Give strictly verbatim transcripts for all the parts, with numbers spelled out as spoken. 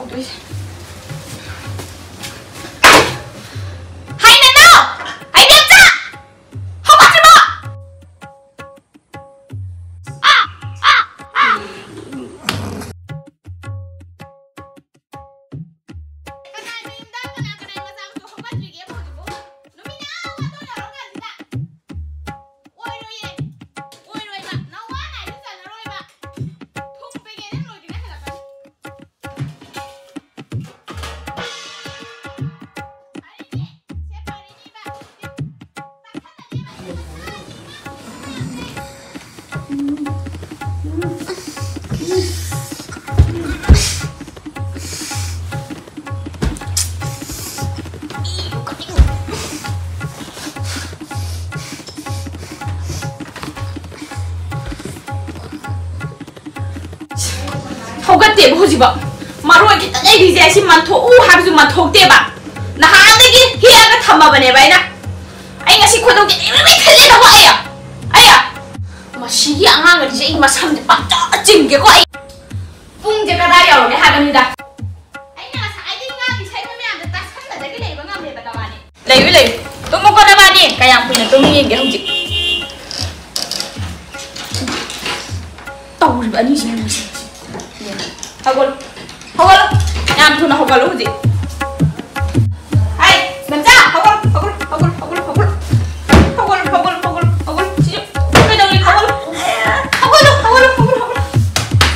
ꯇꯧꯗꯣꯏꯁꯦ꯫ ꯍꯥꯏ ꯅꯅꯥꯎ! ꯍꯥꯏ ꯃꯦꯝꯆꯥ! ꯍꯧꯒꯠꯇ꯭ꯔꯤꯕꯣ? ꯑꯥ! ꯑꯥ! ꯑꯥ! ꯀꯅꯥꯏ ꯃꯌꯨꯝꯗ ꯀꯅꯥ ꯀꯅꯥꯏ ꯃꯆꯥ ꯃꯁꯨ ꯍꯧꯒꯠꯇ꯭ꯔꯤꯒꯦꯕ ꯍꯧꯖꯤꯛꯄꯨ? ꯅꯨꯃꯤꯠ ꯌꯥꯝ ꯋꯥꯠꯇꯣꯔꯦ ꯍꯧꯔꯛꯑꯀꯥꯟꯁꯤꯗ꯫ ꯑꯣꯏꯔꯣꯏꯌꯦ꯫ ꯑꯣꯏꯔꯣꯏꯕ꯫ ꯅꯋꯥ ꯅꯥꯏꯗ ꯆꯜꯂꯔꯣꯏꯕ꯫ ꯊꯨꯝ ꯄꯦꯀꯦꯠ ꯑꯃ ꯂꯣꯏꯗ꯭ꯔꯤꯉꯩ ꯍꯜꯂꯛꯀꯅꯤ꯫ ꯐꯔꯦꯅꯦ꯫ ꯁꯦ ꯐꯔꯦꯅꯦꯕ꯫ ꯆꯥꯛꯁꯜꯂꯅꯦꯕ꯫ ꯍꯧꯒꯠꯇꯦꯕ ꯍꯧꯖꯤꯛꯐꯥꯎ꯫ ꯃꯔꯣꯏ ꯈꯤꯇꯪ ꯂꯩꯔꯤꯁꯦ ꯑꯁꯤ ꯃꯟꯊꯣꯛꯎ ꯍꯥꯏꯕꯁꯨ ꯃꯟꯊꯣꯛꯇꯦꯕ꯫ ꯅꯍꯥꯟꯗꯒꯤ ꯍꯦꯛꯑꯒ ꯊꯝꯃꯕꯅꯦꯕ ꯑꯩꯅ꯫ ꯑꯩ ꯉꯁꯤ ꯈꯣꯏꯗꯧꯁꯦ ꯏꯃꯩ ꯃꯩ ꯊꯤꯜꯂꯦꯗꯀꯣ ꯑꯩ꯫ ꯑꯩ꯫ ꯃꯁꯤꯒꯤ ꯑꯉꯥꯡ ꯑꯅꯤꯁꯦ ꯑꯩ ꯃꯁꯝꯁꯦ ꯄꯪꯆꯥ ꯆꯤꯡꯒꯦꯀꯣ ꯑꯩ꯫ ꯄꯨꯡꯁꯦ ꯀꯗꯥꯏ ꯌꯧꯔꯒꯦ ꯍꯥꯏꯕꯅꯤꯗ? ꯑꯩꯅ ꯉꯁꯥꯏꯗꯒꯤ ꯉꯥꯡꯉꯤ ꯁꯩꯕ ꯃꯌꯥꯝꯗꯣ ꯇꯥꯁꯟꯕꯗꯒꯤ ꯂꯩꯕ ꯉꯝꯃꯦꯕ ꯅꯕꯥꯅꯤ꯫ ꯂꯩꯌꯨ, ꯂꯩꯌꯨ꯫ ꯇꯨꯝꯃꯨꯀꯣ ꯅꯕꯥꯅꯤ꯫ ꯀꯌꯥꯝ ꯀꯨꯏꯅ ꯇꯨꯝ ꯌꯦꯡꯒꯦ ꯍꯧꯖꯤꯛ꯫ ꯇꯧꯔꯤꯕ ꯑꯅꯤꯁꯤꯅ ꯃꯁꯤ꯫ ꯍꯧꯒꯠꯂꯣ꯫ ꯍꯧꯒꯠꯂꯣ꯫ ꯌꯥꯝ ꯊꯨꯅ ꯍꯧꯒꯠꯂꯣ ꯍꯧꯖꯤꯛ꯫ ꯍꯥꯏ, ꯃꯆꯥ, ꯍꯧꯒꯠꯂꯣ, ꯍꯧꯒꯠꯂꯣ, ꯍꯧꯒꯠꯂꯣ, ꯍꯧꯒꯠꯂꯣ, ꯍꯧꯒꯠꯂꯣ꯫ ꯍꯧꯒꯠꯂꯣ, ꯍꯧꯒꯠꯂꯣ, ꯍꯧꯒꯠꯂꯣ, ꯍꯧꯒꯠꯂꯣ꯫ ꯁꯤꯁꯨ ꯀꯩꯗꯧꯔꯤ? ꯍꯧꯒꯠꯂꯣ꯫ ꯍꯧꯒꯠꯂꯣ, ꯍꯧꯒꯠꯂꯣ, ꯍꯧꯒꯠꯂꯣ, ꯍꯧꯒꯠꯂꯣ꯫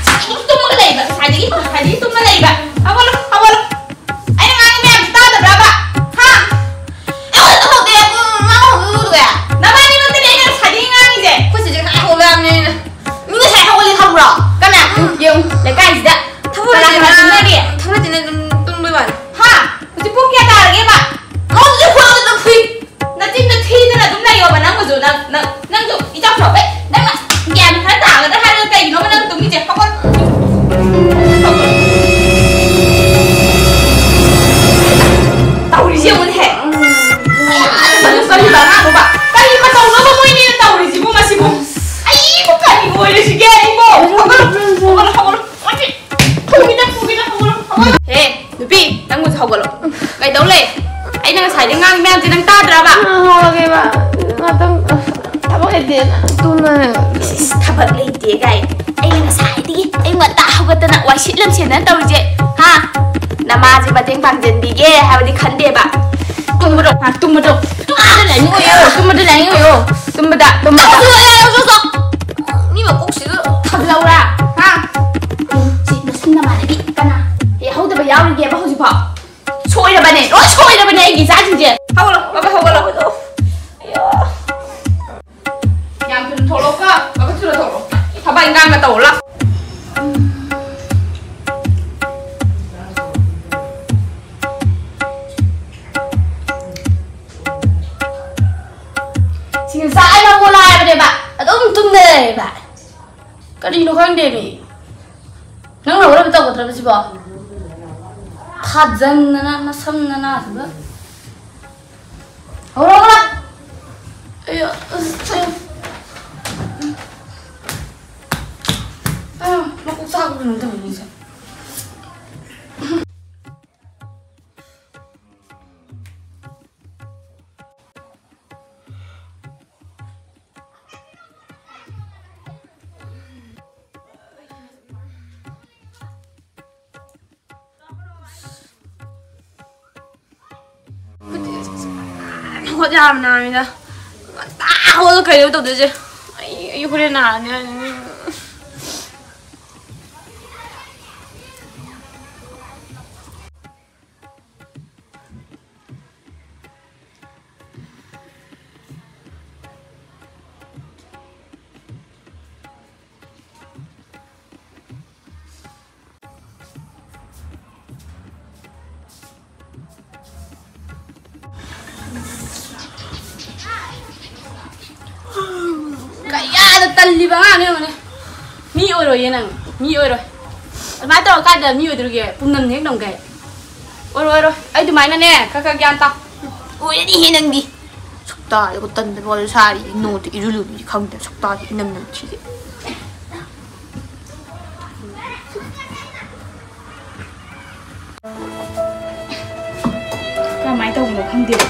ꯉꯁꯥꯏꯗꯒꯤ ꯇꯨꯝꯃꯒ ꯂꯩꯕ, ꯉꯁꯥꯏꯗꯒꯤ, ꯉꯁꯥꯏꯗꯒꯤ ꯇꯨꯝꯃ ꯂꯩꯕ꯫ ꯍꯧꯒꯠꯂꯣ, ꯍꯧꯒꯠꯂꯣ꯫ ꯑꯩꯅ ꯉꯥꯡꯉꯤ ꯃꯌꯥꯝꯁꯤ ꯇꯥꯗꯕ꯭ꯔꯕ? ꯍꯥ? ꯑꯩꯉꯣꯟꯗ ꯇꯧꯍꯧꯗꯦ꯫ ꯎꯝ, ꯃꯥ ꯍꯧꯗꯣꯛꯑꯒ꯫ ꯅꯕꯥꯅꯤꯃꯛꯇꯅꯦ ꯑꯩꯅ ꯉꯁꯥꯏꯗꯒꯤ ꯉꯥꯡꯉꯤꯁꯦ꯫ ꯑꯩꯈꯣꯏ ꯆꯦꯁꯦ ꯉꯁꯥꯏ ꯍꯧꯕ ꯌꯥꯕꯅꯦ ꯑꯩꯅ꯫ ꯃꯤ ꯉꯁꯥꯏ ꯍꯧꯒꯠꯂꯤ ꯈꯪꯕ꯭ꯔꯣ? ꯀꯅꯥ? ꯎꯝ, ꯌꯦꯡꯉꯨ, ꯂꯩꯀꯥꯏꯁꯤꯗ꯫ ꯊꯕꯛ ꯀꯅꯥ ꯂꯩꯇꯦ, ꯀꯅꯥ ꯅꯪ ꯇꯨꯝꯅꯔꯤ? ꯊꯕꯛ ꯂꯩꯇꯦ, ꯅꯪ ꯑꯗꯨꯝ ꯇꯨꯝꯕꯩ ꯋꯥꯅꯤ꯫ ꯅꯪ ꯇꯥꯗ꯭ꯔꯕ? ꯍꯧꯔꯒꯦꯕ꯫ ꯉꯥꯛꯇꯪ ꯊꯕꯛ ꯂꯩꯇꯦꯅ ꯇꯨꯝꯃ꯫ ꯏꯁ, ꯏꯁ, ꯊꯕꯛ ꯂꯩꯇꯦ ꯀꯥꯏ꯫ ꯑꯩꯅ ꯉꯁꯥꯏꯗꯒꯤ ꯑꯌꯨꯛ ꯉꯟꯇꯥ ꯍꯧꯒꯠꯇꯅ ꯋꯥꯏ ꯁꯤꯠꯂꯝ ꯁꯦꯟꯅ ꯇꯧꯔꯤꯁꯦ꯫ ꯍꯥ? ꯅꯃꯥꯁꯦ ꯃꯇꯦꯡ ꯄꯥꯡꯖꯟꯕꯤꯒꯦ ꯍꯥꯏꯕꯗꯤ ꯈꯟꯗꯦꯕ꯫ ꯇꯨꯝꯕꯗꯣ, ꯍꯥ, ꯇꯨꯝꯕꯗꯣ꯫ ꯇꯨꯝꯕꯗ ꯂꯥꯏꯅꯤꯡ ꯑꯣꯏꯌꯣ, ꯇꯨꯝꯕꯗ ꯂꯥꯏꯅꯤꯡ ꯑꯣꯏꯌꯣ꯫ ꯇꯨꯝꯕꯗ, ꯇꯨꯝꯕꯗ꯫ ꯆꯣ, ꯆꯣ, ꯆꯣ, ꯆꯣ꯫ ꯃꯤ ꯃꯀꯣꯛꯁꯤꯗ ꯊꯥꯖꯤꯜꯍꯧꯔꯥ? ꯍꯥ? ꯁꯤ ꯃꯁꯨꯝ ꯅꯃꯥꯟꯅꯕꯤ ꯀꯅꯥ ꯌꯥꯍꯧꯗꯕ ꯌꯥꯎꯔꯤꯒꯦꯕ ꯍꯧꯖꯤꯛꯐꯥꯎ? ꯁꯣꯏꯔꯕꯅꯦ, ꯂꯣꯏ ꯁꯣꯏꯔꯕꯅꯦ ꯑꯩꯒꯤ ꯏꯆꯥꯁꯤꯡꯁꯦ꯫ ꯍꯧꯒꯠꯂꯣ, ꯕꯕꯥ, ꯍꯧꯒꯠꯂꯣ꯫ ꯌꯥꯝ ꯊꯨꯅ ꯊꯣꯛꯂꯛꯑꯣꯀꯣ, ꯕꯕꯥ, ꯊꯨꯅ ꯊꯣꯛꯂꯛꯑꯣ꯫ ꯊꯕꯛ ꯏꯪꯈꯥꯡꯒ ꯇꯧꯔꯣ, ꯂꯥꯎ꯫ ꯁꯤ ꯉꯁꯥꯏ ꯃꯃꯣꯟ ꯍꯥꯏꯕꯅꯦꯕ, ꯑꯗꯨꯝ ꯇꯨꯝꯗ ꯂꯩꯌꯦꯕ꯫ ꯀꯔꯤꯅꯣ ꯈꯪꯗꯦꯃꯤ꯫ ꯅꯪꯅ ꯍꯧꯒꯠꯂꯒ ꯇꯧꯒꯗ꯭ꯔꯕ ꯁꯤꯕꯣ? ꯊꯥꯖꯟꯗꯅ ꯅꯁꯝ ꯅꯅꯥꯗꯨꯒ꯫ ꯍꯧꯔꯣ, ꯍꯧꯔꯣ꯫ ꯑꯌꯥ, ꯑꯁ, ꯑꯌꯥ꯫ ꯑꯌꯥ, ꯃꯀꯣꯛ ꯆꯥꯛꯄ꯭ꯔꯥ ꯀꯩꯅꯣꯝ ꯇꯧꯋꯦ ꯃꯤꯁꯦ꯫ ꯍꯧꯒꯠ ꯌꯥꯔꯕ ꯅꯥꯃꯤꯗ꯫ ꯉꯟꯇꯥ ꯍꯧꯒꯠꯂ ꯀꯩꯅꯣ ꯇꯧꯗꯣꯏꯁꯦ? ꯑꯩ, ꯑꯩ ꯍꯣꯔꯦꯟ ꯅꯥꯔꯅꯤ ꯍꯥꯏꯅꯤ꯫ ꯀꯌꯥꯗ ꯇꯜꯂꯤꯕ ꯑꯉꯥꯡꯅꯣ ꯌꯦꯡꯉꯨꯅꯦ꯫ ꯃꯤ ꯑꯣꯏꯔꯣꯏꯌꯦ ꯅꯪ꯫ ꯃꯤ ꯑꯣꯏꯔꯣꯏ꯫ ꯑꯗꯨꯃꯥꯏꯅ ꯇꯧꯔ ꯀꯥꯏꯗ ꯃꯤ ꯑꯣꯏꯗꯣꯔꯤꯒꯦ? ꯄꯨꯝꯅꯝꯅ ꯍꯦꯛ ꯅꯝꯒꯦ꯫ ꯑꯣꯏꯔꯣꯏ, ꯑꯣꯏꯔꯣꯏ꯫ ꯑꯩ ꯑꯗꯨꯃꯥꯏꯅꯅꯦ ꯈꯔ ꯈꯔ ꯒ꯭ꯌꯥꯟ ꯇꯥꯎ꯫ ꯑꯣꯏꯔꯅꯤꯍꯦ ꯅꯪꯗꯤ꯫ ꯁꯛꯇꯥꯗꯣ ꯇꯟꯕ ꯋꯥꯂꯣ ꯁꯥꯔꯤ꯫ ꯅꯣꯡꯇ ꯏꯔꯨ ꯂꯨꯕꯗꯤ ꯈꯪꯗꯦ꯫ ꯁꯛꯇꯥꯁꯦ ꯏꯅꯝ ꯅꯝꯊꯤꯁꯦ꯫ ꯀꯃꯥꯏꯅ ꯇꯧꯕꯅꯣ ꯈꯪꯗꯦꯕ꯫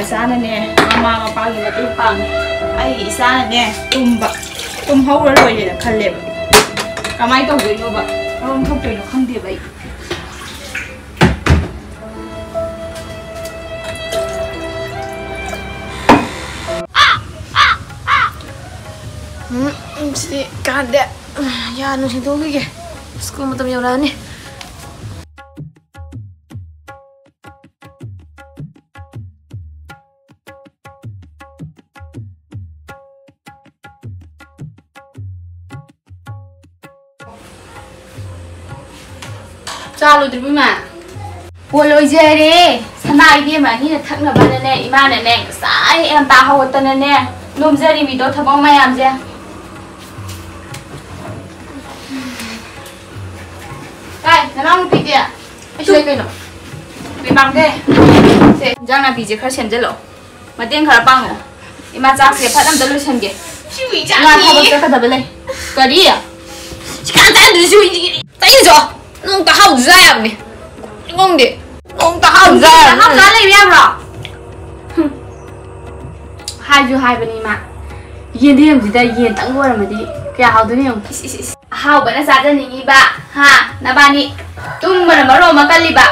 ꯏꯆꯥꯅꯅꯦ, ꯃꯃꯥ ꯃꯄꯥꯒꯤ ꯃꯇꯦꯡ ꯄꯥꯡꯉꯤ꯫ ꯑꯩ ꯏꯆꯥꯅꯅꯦ, ꯇꯨꯝꯕ, ꯇꯨꯝꯍꯧꯔ ꯂꯣꯏꯔꯦꯅ ꯈꯜꯂꯦꯕ꯫ ꯀꯃꯥꯏꯅ ꯇꯧꯗꯣꯏꯅꯣꯕ? ꯀꯔꯣꯝ ꯊꯣꯛꯇꯣꯏꯅꯣ ꯈꯪꯗꯦꯕ ꯑꯩ꯫ ꯎꯝ, ꯁꯤꯗꯤ ꯀꯥꯟꯗꯦ꯫ ꯌꯥ ꯅꯨꯡ ꯁꯦꯡꯗꯣꯛꯈꯤꯒꯦ꯫ ꯁ꯭ꯀꯨꯜ ꯃꯇꯝ ꯌꯧꯔꯛꯑꯅꯤ꯫ ꯆꯥ ꯂꯣꯏꯗ꯭ꯔꯤꯕꯣ, ꯏꯃꯥ? ꯍꯣ, ꯂꯣꯏꯖꯔꯦ꯫ ꯁꯅꯥ ꯏꯕꯦꯝꯃ ꯑꯅꯤꯅ ꯊꯛꯅꯕꯅꯅꯦ, ꯏꯃꯥꯅꯅꯦ ꯉꯁꯥꯏ ꯌꯥꯝ ꯇꯥ ꯍꯧꯒꯠꯇꯅꯅꯦ ꯅꯣꯝꯖꯔꯤꯃꯤꯗꯣ ꯊꯕꯛ ꯃꯌꯥꯝꯁꯦ꯫ ꯀꯥꯏ, ꯅꯅꯥꯎꯅꯨꯄꯤꯗꯤ? ꯑꯩꯁꯨ ꯂꯩ ꯀꯩꯅꯣ꯫ ꯀꯩ ꯄꯥꯝꯒꯦ? ꯁꯦ, ꯏꯟꯖꯥꯡ ꯅꯥꯄꯤꯁꯦ ꯈꯔ ꯁꯦꯝꯖꯤꯜꯂꯛꯑꯣ꯫ ꯃꯇꯦꯡ ꯈꯔ ꯄꯥꯡꯉꯣ꯫ ꯏꯃꯥ, ꯆꯥꯛꯁꯦ ꯐꯠ ꯑꯝꯇ ꯂꯣꯏꯁꯟꯒꯦ꯫ ꯁꯤꯕꯨ ꯏꯆꯥ ꯏꯃꯥ, ꯊꯕꯛ ꯆꯠꯀꯗꯕ ꯂꯩ꯫ ꯀꯔꯤ? ꯆꯤꯀꯥꯟ ꯆꯥꯟꯗꯨꯁꯨ ꯇꯩꯅꯤꯡꯗ꯭ꯔꯣ? ꯅꯣꯡ ꯇꯥꯍꯥꯎꯗꯨꯁꯨ ꯌꯥꯕꯅꯦ꯫ ꯈꯪꯗꯦ꯫ ꯅꯣꯡ ꯇꯥꯍꯥꯎꯗꯨꯁꯨ ꯌꯥꯕꯅꯦ꯫ ꯇꯥꯍꯥꯎ ꯆꯥ ꯂꯩꯕ ꯌꯥꯕ꯭ꯔꯣ? ꯍꯨꯝ꯫ ꯍꯥꯏꯁꯨ ꯍꯥꯏꯕꯅꯤ ꯏꯃꯥ꯫ ꯌꯦꯟꯗꯦꯝꯁꯤꯗ ꯌꯦꯟꯇꯪ ꯑꯣꯏꯔꯝꯃꯗꯤ ꯀꯌꯥ ꯍꯥꯎꯗꯣꯏꯅꯣ ꯌꯦꯡꯉꯨ꯫ ꯏꯁ, ꯏꯁ, ꯏꯁ꯫ ꯑꯍꯥꯎꯕꯅ ꯆꯥꯖꯅꯤꯡꯉꯤꯕ, ꯍꯥ? ꯅꯕꯥꯅꯤ ꯇꯨꯝꯕꯅ ꯃꯔꯣꯟ ꯑꯃ ꯀꯜꯂꯤꯕ꯫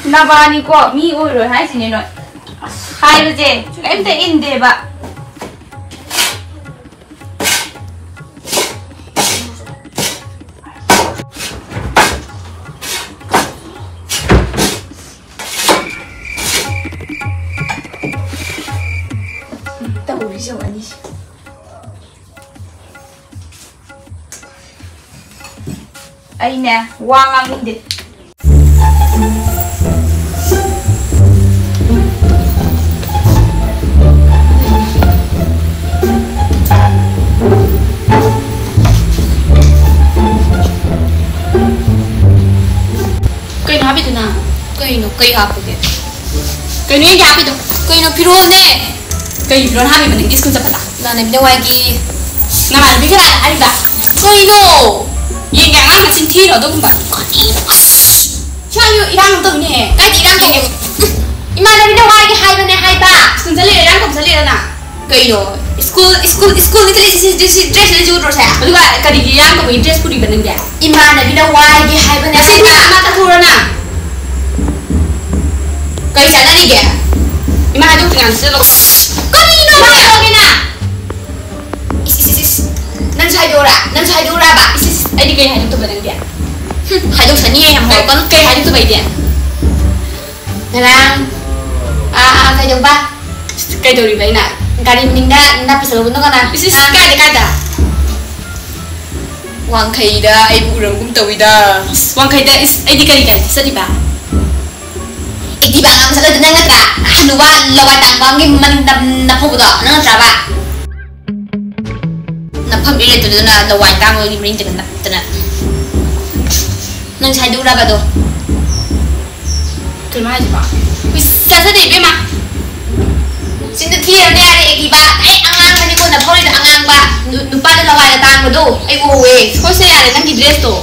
ꯅꯕꯥꯅꯤꯀꯣ, ꯃꯤ ꯑꯣꯏꯔꯣꯏ ꯍꯥꯏꯁꯤꯅꯦ ꯅꯣꯏ꯫ ꯍꯥꯏꯕꯁꯦ ꯀꯔꯤꯝꯇ ꯏꯟꯗꯦꯕ꯫ ꯇꯧꯔꯤꯁꯦ ꯌꯦꯡꯉꯨ ꯑꯅꯤꯁꯦ꯫ ꯑꯩꯅꯦ, ꯋꯥ ꯉꯥꯡꯅꯤꯡꯗꯦ꯫ ꯀꯩꯅꯣ ꯍꯥꯞꯄꯤꯗꯨꯅ? ꯀꯩꯅꯣ? ꯀꯩ ꯍꯥꯞꯄꯒꯦ? ꯀꯩꯅꯣ ꯌꯦꯡꯒꯦ ꯍꯥꯞꯄꯤꯗꯣ? ꯀꯩꯅꯣ, ꯐꯤꯔꯣꯜꯅꯦ! ꯀꯩ ꯐꯤꯔꯣꯜ ꯍꯥꯞꯄꯤꯕ ꯅꯪꯒꯤ ꯁ꯭ꯀꯨꯜ ꯆꯠꯄꯗ? ꯏꯃꯥꯟꯅꯕꯤ ꯂꯋꯥꯏꯒꯤ꯫ ꯅꯃꯥꯟꯅꯕꯤ ꯀꯅꯥꯅ ꯍꯥꯏꯔꯤꯕ? ꯀꯩꯅꯣ? ꯌꯦꯡꯒꯦ, ꯑꯉꯥꯡ ꯃꯆꯤꯟ ꯊꯤꯔꯣ ꯑꯗꯨꯒꯨꯝꯕ? ꯀꯔꯤ? ꯑꯁ! ꯁ꯭ꯋꯥꯏꯁꯨ ꯏꯔꯥꯡ ꯑꯃ ꯇꯧꯋꯤꯅꯦꯍꯦ꯫ ꯀꯥꯏꯗ ꯏꯔꯥꯡ ꯇꯧꯒꯦ? ꯏꯃꯥꯟꯅꯕꯤꯅ ꯋꯥꯏꯒꯦ ꯍꯥꯏꯕꯅꯦ ꯍꯥꯏꯕ꯫ ꯁ꯭ꯀꯨꯜ ꯆꯠꯂꯤꯔ ꯏꯔꯥꯡ ꯇꯧꯕ ꯆꯠꯂꯤꯔ ꯅꯪ? ꯀꯩꯅꯣ? ꯁ꯭ꯀꯨꯜ, ꯁ꯭ꯀꯨꯜ, ꯁ꯭ꯀꯨꯜꯗꯤ ꯆꯠꯂꯤ, ꯁꯤ, ꯁꯤ, ꯁꯤ ꯗ꯭ꯔꯦꯁ ꯂꯩꯖꯨꯗ꯭ꯔꯣ ꯁꯦ? ꯑꯗꯨꯒ ꯀꯔꯤꯒꯤ ꯏꯔꯥꯡ ꯇꯧꯕꯒꯤ ꯗ꯭ꯔꯦꯁ ꯄꯨꯔꯤꯕ ꯅꯪꯗꯤ? ꯏꯃꯥꯟꯅꯕꯤꯅ ꯋꯥꯏꯒꯦ ꯍꯥꯏꯕꯅꯦ ꯉꯁꯤ ꯍꯥꯏꯕ꯫ ꯏꯃꯥ ꯆꯠꯊꯣꯛꯎꯔꯣ ꯅꯪ꯫ ꯀꯩ ꯆꯥꯟꯅꯔꯤꯒꯦ? ꯏꯃꯥ ꯍꯥꯏꯗꯣꯛꯇ꯭ꯔꯤꯀꯥꯟꯗ ꯆꯠꯂꯣ꯫ ꯀꯔꯤꯅꯣ ꯏꯃꯥ ꯍꯥꯏꯗꯣꯛꯀꯦ ꯅꯪ? ꯏꯁ, ꯏꯁ, ꯏꯁ, ꯏꯁ꯫ ꯅꯪꯁꯨ ꯍꯥꯏꯗꯣꯛꯎꯔꯥ? ꯅꯪꯁꯨ ꯍꯥꯏꯗꯣꯛꯎꯔꯥꯕ? ꯏꯁ, ꯏꯁ, ꯏꯁ꯫ ꯑꯩꯗꯤ ꯀꯩ ꯍꯥꯏꯗꯣꯛꯇꯣꯏꯕ ꯅꯪꯗꯤ? ꯍꯨꯝ, ꯍꯥꯏꯗꯣꯛꯁꯅꯤꯌꯦ ꯌꯥꯝ ꯍꯧꯔꯛꯀꯅꯨ꯫ ꯀꯩ ꯍꯥꯏꯗꯣꯛꯇꯣꯏꯕ ꯑꯩꯗꯤ? ꯉꯔꯥꯡ, ꯑꯥ, ꯑꯥ, ꯀꯩꯗꯧꯕ? ꯀꯩꯗꯧꯔꯤꯕ ꯑꯩꯅ? ꯒꯥꯔꯤ ꯃꯅꯤꯡꯗ ꯅꯞꯄ ꯆꯠꯍꯧꯕꯗꯣ ꯀꯅꯥ? ꯏꯁ, ꯏꯁ, ꯀꯥꯏꯗ, ꯀꯥꯏꯗ? ꯋꯥꯡꯈꯩꯗ ꯑꯩꯕꯨ ꯎꯔꯝꯒꯨꯝ ꯇꯧꯋꯤꯗ꯫ ꯏꯁ, ꯋꯥꯡꯈꯩꯗ, ꯏꯁ, ꯑꯩꯗꯤ ꯀꯔꯤ ꯒꯥꯔꯤꯗ ꯆꯠꯂꯤꯕ? ꯑꯦꯛꯇꯤꯚꯥ ꯉꯥꯛ ꯆꯠꯂꯗꯤ ꯅꯪ ꯅꯠꯇ꯭ꯔꯥ? ꯍꯅꯨꯕ ꯂꯋꯥꯏ ꯇꯥꯡꯕ ꯑꯃꯒꯤ ꯃꯅꯤꯡꯗ ꯅꯞꯍꯧꯕꯗꯣ ꯅꯪ ꯅꯠꯇ꯭ꯔꯥꯕ? ꯅꯐꯝ ꯏꯔꯩ ꯂꯩꯇꯗꯅ ꯂꯋꯥꯏ ꯇꯥꯡꯕꯒꯤ ꯃꯔꯤꯡ ꯆꯠꯄ ꯅꯞꯇꯅ꯫ ꯅꯪ ꯁꯥꯏꯗ ꯎꯔꯕ ꯑꯗꯣ? ꯀꯩꯅꯣ ꯍꯥꯏꯁꯤꯕꯣ? ꯎꯏꯁ, ꯆꯠꯆꯗꯦ ꯏꯕꯦꯝꯃ꯫ ꯆꯤꯟꯗ ꯊꯤꯔꯅꯦ ꯌꯥꯔꯦ, ꯑꯦꯛꯇꯤꯚꯥ꯫ ꯑꯩ ꯑꯉꯥꯡꯕꯅꯤꯀꯣ ꯅꯐꯝ ꯏꯔꯩꯗ ꯑꯉꯥꯡꯕ꯫ ꯅꯨ-, ꯅꯨꯄꯥꯗ ꯂꯋꯥꯏꯗ ꯇꯥꯡꯕꯗꯣ ꯑꯩ ꯎꯍꯧꯋꯦ꯫ ꯍꯣꯏꯁꯦ ꯌꯥꯔꯦ, ꯅꯪꯒꯤ ꯗ꯭ꯔꯦꯁꯇꯣ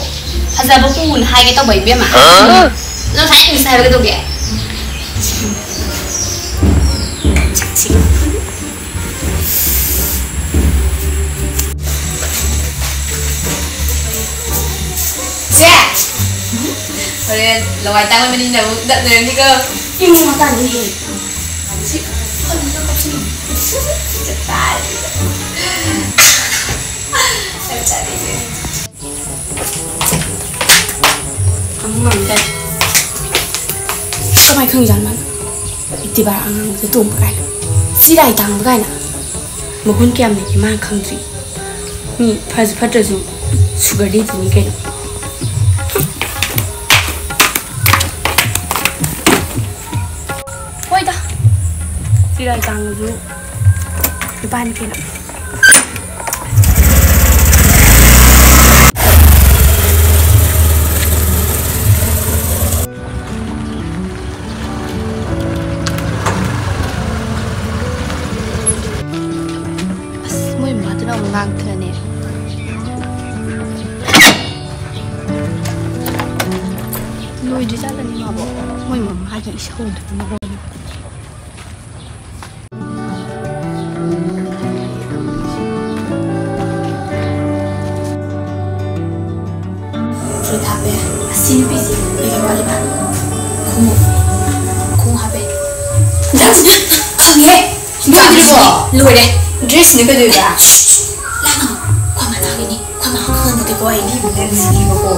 ꯐꯖꯕ ꯄꯨꯅ ꯍꯥꯏꯒꯦ ꯇꯧꯕ ꯏꯕꯦꯝꯃ꯫ ꯍꯥ? ꯅꯪ ꯉꯁꯥꯏ ꯏꯪꯂꯤꯁ ꯍꯥꯏꯕ ꯀꯩꯗꯧꯒꯦ? ꯁꯦ! ꯍꯣꯔꯦꯟ ꯂꯋꯥꯏ ꯇꯥꯡꯕ ꯃꯅꯤꯡꯅ ꯑꯃꯨꯛ ꯅꯞꯅꯔꯅꯤꯀꯣ꯫ ꯏꯃꯨꯡ ꯃꯇꯥꯡꯗꯅꯦ꯫ ꯁꯤ ꯐꯣꯟꯁꯤꯗ ꯀꯞꯁꯤꯜꯂꯣ꯫ ꯆꯞ ꯆꯥꯔꯦ꯫ ꯆꯞ ꯆꯥꯔꯦ꯫ ꯑꯉꯥꯡ ꯀꯃꯥꯏ ꯈꯪꯖꯥꯠꯅꯣ ꯃꯥꯅ? ꯑꯦꯛꯇꯤꯚꯥ ꯑꯉꯥꯡꯕꯗ ꯇꯣꯡꯕ ꯀꯥꯏꯅ, ꯆꯤꯔꯥꯏ ꯇꯥꯡꯕ ꯀꯥꯏꯅ꯫ ꯃꯒꯨꯟ ꯀꯌꯥꯝ ꯂꯩꯒꯦ ꯃꯥꯅ ꯈꯪꯗ꯭ꯔꯤ꯫ ꯃꯤ ꯐꯔꯁꯨ ꯐꯠꯇ꯭ꯔꯁꯨ ꯁꯨꯒꯔ ꯗꯦꯗꯤꯅꯤ ꯀꯩꯅꯣ꯫ ꯍꯣꯏꯗ, ꯆꯤꯔꯥꯏ ꯇꯥꯡꯕꯁꯨ ꯅꯨꯄꯥꯅꯤ ꯀꯩꯅꯣ꯫ ꯑꯁ, ꯃꯣꯏ ꯃꯃꯥꯗꯨꯅ ꯑꯃꯨꯛ ꯉꯥꯡꯊꯅꯦ꯫ ꯂꯣꯏꯗ꯭ꯔꯤ ꯖꯥꯠꯂꯅꯦ ꯃꯥꯕꯣ? ꯃꯣꯏ ꯃꯃꯥꯒꯤ ꯏꯁꯧꯗꯨꯅ ꯃꯔꯣꯜ ꯑꯃ꯫ ꯐꯨꯔꯤꯠ ꯍꯥꯞꯄꯦ꯫ ꯑꯁꯤ ꯅꯨꯄꯤꯁꯤ ꯀꯩꯀꯩ ꯋꯥꯠꯂꯤꯕ? ꯈꯣꯡꯎꯞ꯫ ꯈꯣꯡꯎꯞ ꯍꯥꯞꯄꯦ꯫ ꯈꯪꯉꯦ꯫ ꯂꯣꯏꯔꯦ꯫ ꯗ꯭ꯔꯦꯁꯁꯤꯅ ꯀꯩꯗꯧꯔꯤꯕ? ꯂꯥꯡꯒꯅꯨ꯫ ꯑꯩꯈꯣꯏ ꯃꯥ ꯇꯥꯈꯤꯅꯤ꯫ ꯑꯩꯈꯣꯏ ꯃꯥ ꯈꯪꯍꯟꯗꯗꯦꯀꯣ ꯑꯩ꯫ ꯅꯪ ꯁꯤꯗꯤꯕꯀꯣ꯫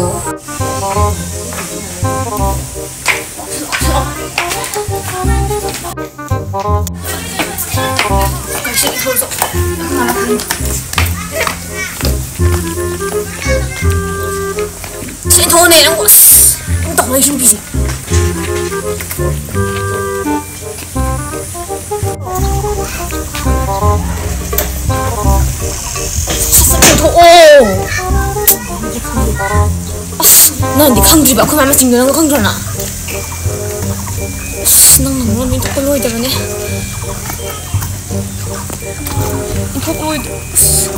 ꯁꯤ ꯊꯣꯛꯑꯅꯦ ꯅꯪꯕꯨ꯫ ꯑꯁ, ꯅꯪ ꯇꯧꯔ ꯌꯨꯝꯒꯤꯁꯦ꯫ ꯑꯁ, ꯊꯣꯛꯑꯣ꯫ ꯑꯁ, ꯅꯪꯗꯤ ꯈꯪꯗ꯭ꯔꯤꯕ? ꯑꯩꯈꯣꯏ ꯃꯥ ꯃꯆꯤꯡꯗꯣ ꯅꯪ ꯈꯪꯗ꯭ꯔꯣ ꯅꯪ? ꯑꯁ, ꯅꯪꯅ ꯃꯔꯣꯟ ꯑꯃ ꯏꯟꯊꯣꯛꯄ ꯂꯣꯏꯗꯕꯅꯦ꯫ ꯏꯟꯊꯣꯛꯄ ꯂꯣꯏꯗ-, ꯑꯁ꯫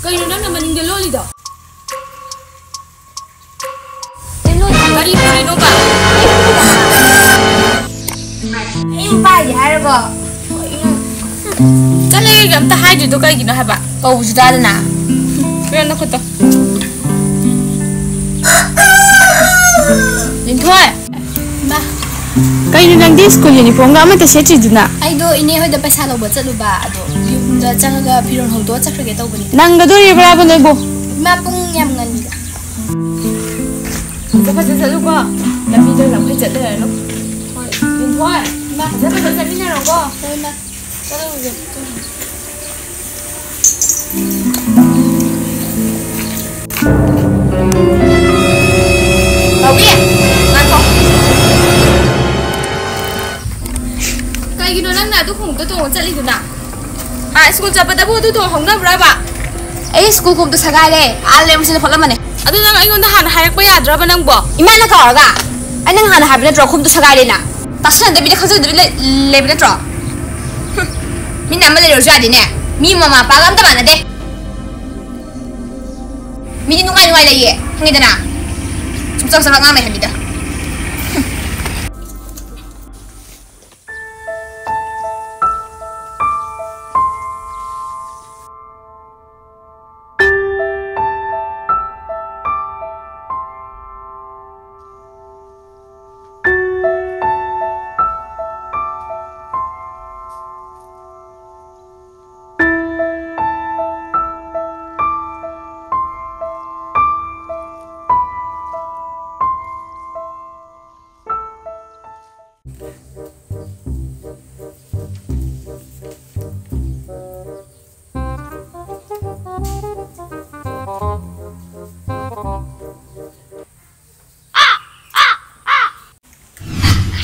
ꯀꯩꯅꯣ ꯅꯪꯅ ꯃꯅꯤꯡꯗ ꯂꯣꯜꯂꯤꯗꯣ? ꯀꯔꯤ ꯄꯨꯔꯤꯅꯣꯕ? ꯑꯩ ꯄꯥꯏꯒꯦ ꯍꯥꯏꯔꯕꯣ? ꯆꯠꯂꯦ, ꯑꯝꯇ ꯍꯥꯏꯗ꯭ꯔꯤꯗꯣ ꯀꯩꯒꯤꯅꯣ ꯍꯥꯏꯕ? ꯀꯧꯕꯁꯨ ꯇꯥꯗꯅ꯫ ꯄꯤꯔꯣ ꯅꯈꯨꯠꯇꯣ꯫ ꯂꯤꯟꯊꯣꯏ! ꯏꯃꯥ꯫ ꯀꯩꯅꯣ ꯅꯪꯗꯤ ꯁ꯭ꯀꯨꯜ ꯌꯨꯅꯤꯐꯣꯔꯝꯒ ꯑꯃꯠꯇ ꯁꯦꯠꯇ꯭ꯔꯤꯗꯨꯅ? ꯑꯩꯗꯣ ꯏꯅꯦ ꯍꯣꯏꯗ ꯄꯩꯁꯥ ꯂꯧꯕ ꯆꯠꯂꯨꯕ, ꯑꯗꯣ ꯌꯨꯝꯗ ꯆꯪꯉꯒ ꯐꯤꯔꯣꯜ ꯍꯣꯡꯗꯣꯛꯑ ꯆꯠꯈ꯭ꯔꯒꯦ ꯇꯧꯕꯅꯤ꯫ ꯅꯪꯒꯗꯣꯔꯤꯕ꯭ꯔꯥꯕ ꯅꯣꯏꯕꯨ? ꯏꯃꯥ, ꯄꯨꯡ ꯌꯥꯝ ꯉꯜꯂꯤꯗ꯫ ꯐꯖ ꯐꯖ ꯆꯠꯂꯨꯀꯣ, ꯂꯝꯕꯤꯗ ꯂꯝꯈꯩ ꯆꯠ ꯂꯩꯔꯅꯨ꯫ ꯍꯣꯏ, ꯂꯤꯟꯊꯣꯏ, ꯏꯃꯥ꯫ ꯐꯖ ꯐꯖ ꯆꯠꯃꯤꯟꯅꯔꯣꯀꯣ꯫ ꯍꯣꯏ, ꯏꯃꯥ꯫ ꯆꯠꯂꯨꯔꯁꯦ꯫ ꯅꯥꯎꯕꯤ, ꯉꯥꯏꯈꯣ꯫ ꯀꯩꯒꯤꯅꯣ ꯅꯪꯅ ꯑꯗꯨ ꯈꯣꯡꯎꯞꯇꯣ ꯇꯣꯡꯉ ꯆꯠꯂꯤꯗꯨꯅ? ꯑꯥ, ꯁ꯭ꯀꯨꯜ ꯆꯠꯄꯗꯕꯨ ꯑꯗꯨ ꯇꯣꯡ ꯍꯧꯅꯕ꯭ꯔꯕ? ꯑꯩ ꯁ꯭ꯀꯨꯜ ꯈꯣꯡꯎꯞꯇꯣ ꯁꯦꯒꯥꯏꯔꯦ꯫ ꯑꯥ, ꯂꯩꯔꯝꯁꯤꯗ ꯐꯣꯠꯂꯝꯕꯅꯦ꯫ ꯑꯗꯨ ꯅꯪ ꯑꯩꯉꯣꯟꯗ ꯍꯥꯟꯅ ꯍꯥꯏꯔꯛꯄ ꯌꯥꯗ꯭ꯔꯕ ꯅꯪꯕꯣ? ꯏꯃꯥꯅ ꯀꯧꯔꯒ? ꯑꯩ ꯅꯪ ꯍꯥꯟꯅ ꯍꯥꯏꯕ ꯅꯠꯇ꯭ꯔꯣ ꯈꯣꯡꯎꯞꯇꯣ ꯁꯦꯒꯥꯏꯔꯦꯅ? ꯇꯥꯁꯟꯅꯗꯕꯤꯗ ꯈꯪꯖꯗꯕꯤ ꯂꯩ-, ꯂꯩꯕ ꯅꯠꯇ꯭ꯔꯣ? ꯍꯨꯝ, ꯃꯤꯅ ꯑꯃ ꯂꯩꯔꯁꯨ ꯌꯥꯗꯦꯅꯦ꯫ ꯃꯤ ꯃꯃꯥ ꯃꯄꯥꯒ ꯑꯝꯇ ꯃꯥꯟꯅꯗꯦ꯫ ꯃꯤꯗꯤ ꯅꯨꯡꯉꯥꯏ ꯅꯨꯡꯉꯥꯏ ꯂꯩꯌꯦ, ꯈꯪꯉꯦꯗꯅ? ꯁꯨꯝ ꯆꯒꯠ ꯆꯒꯠ ꯉꯥꯡ ꯂꯩ ꯍꯥꯏꯕꯅꯤꯗ꯫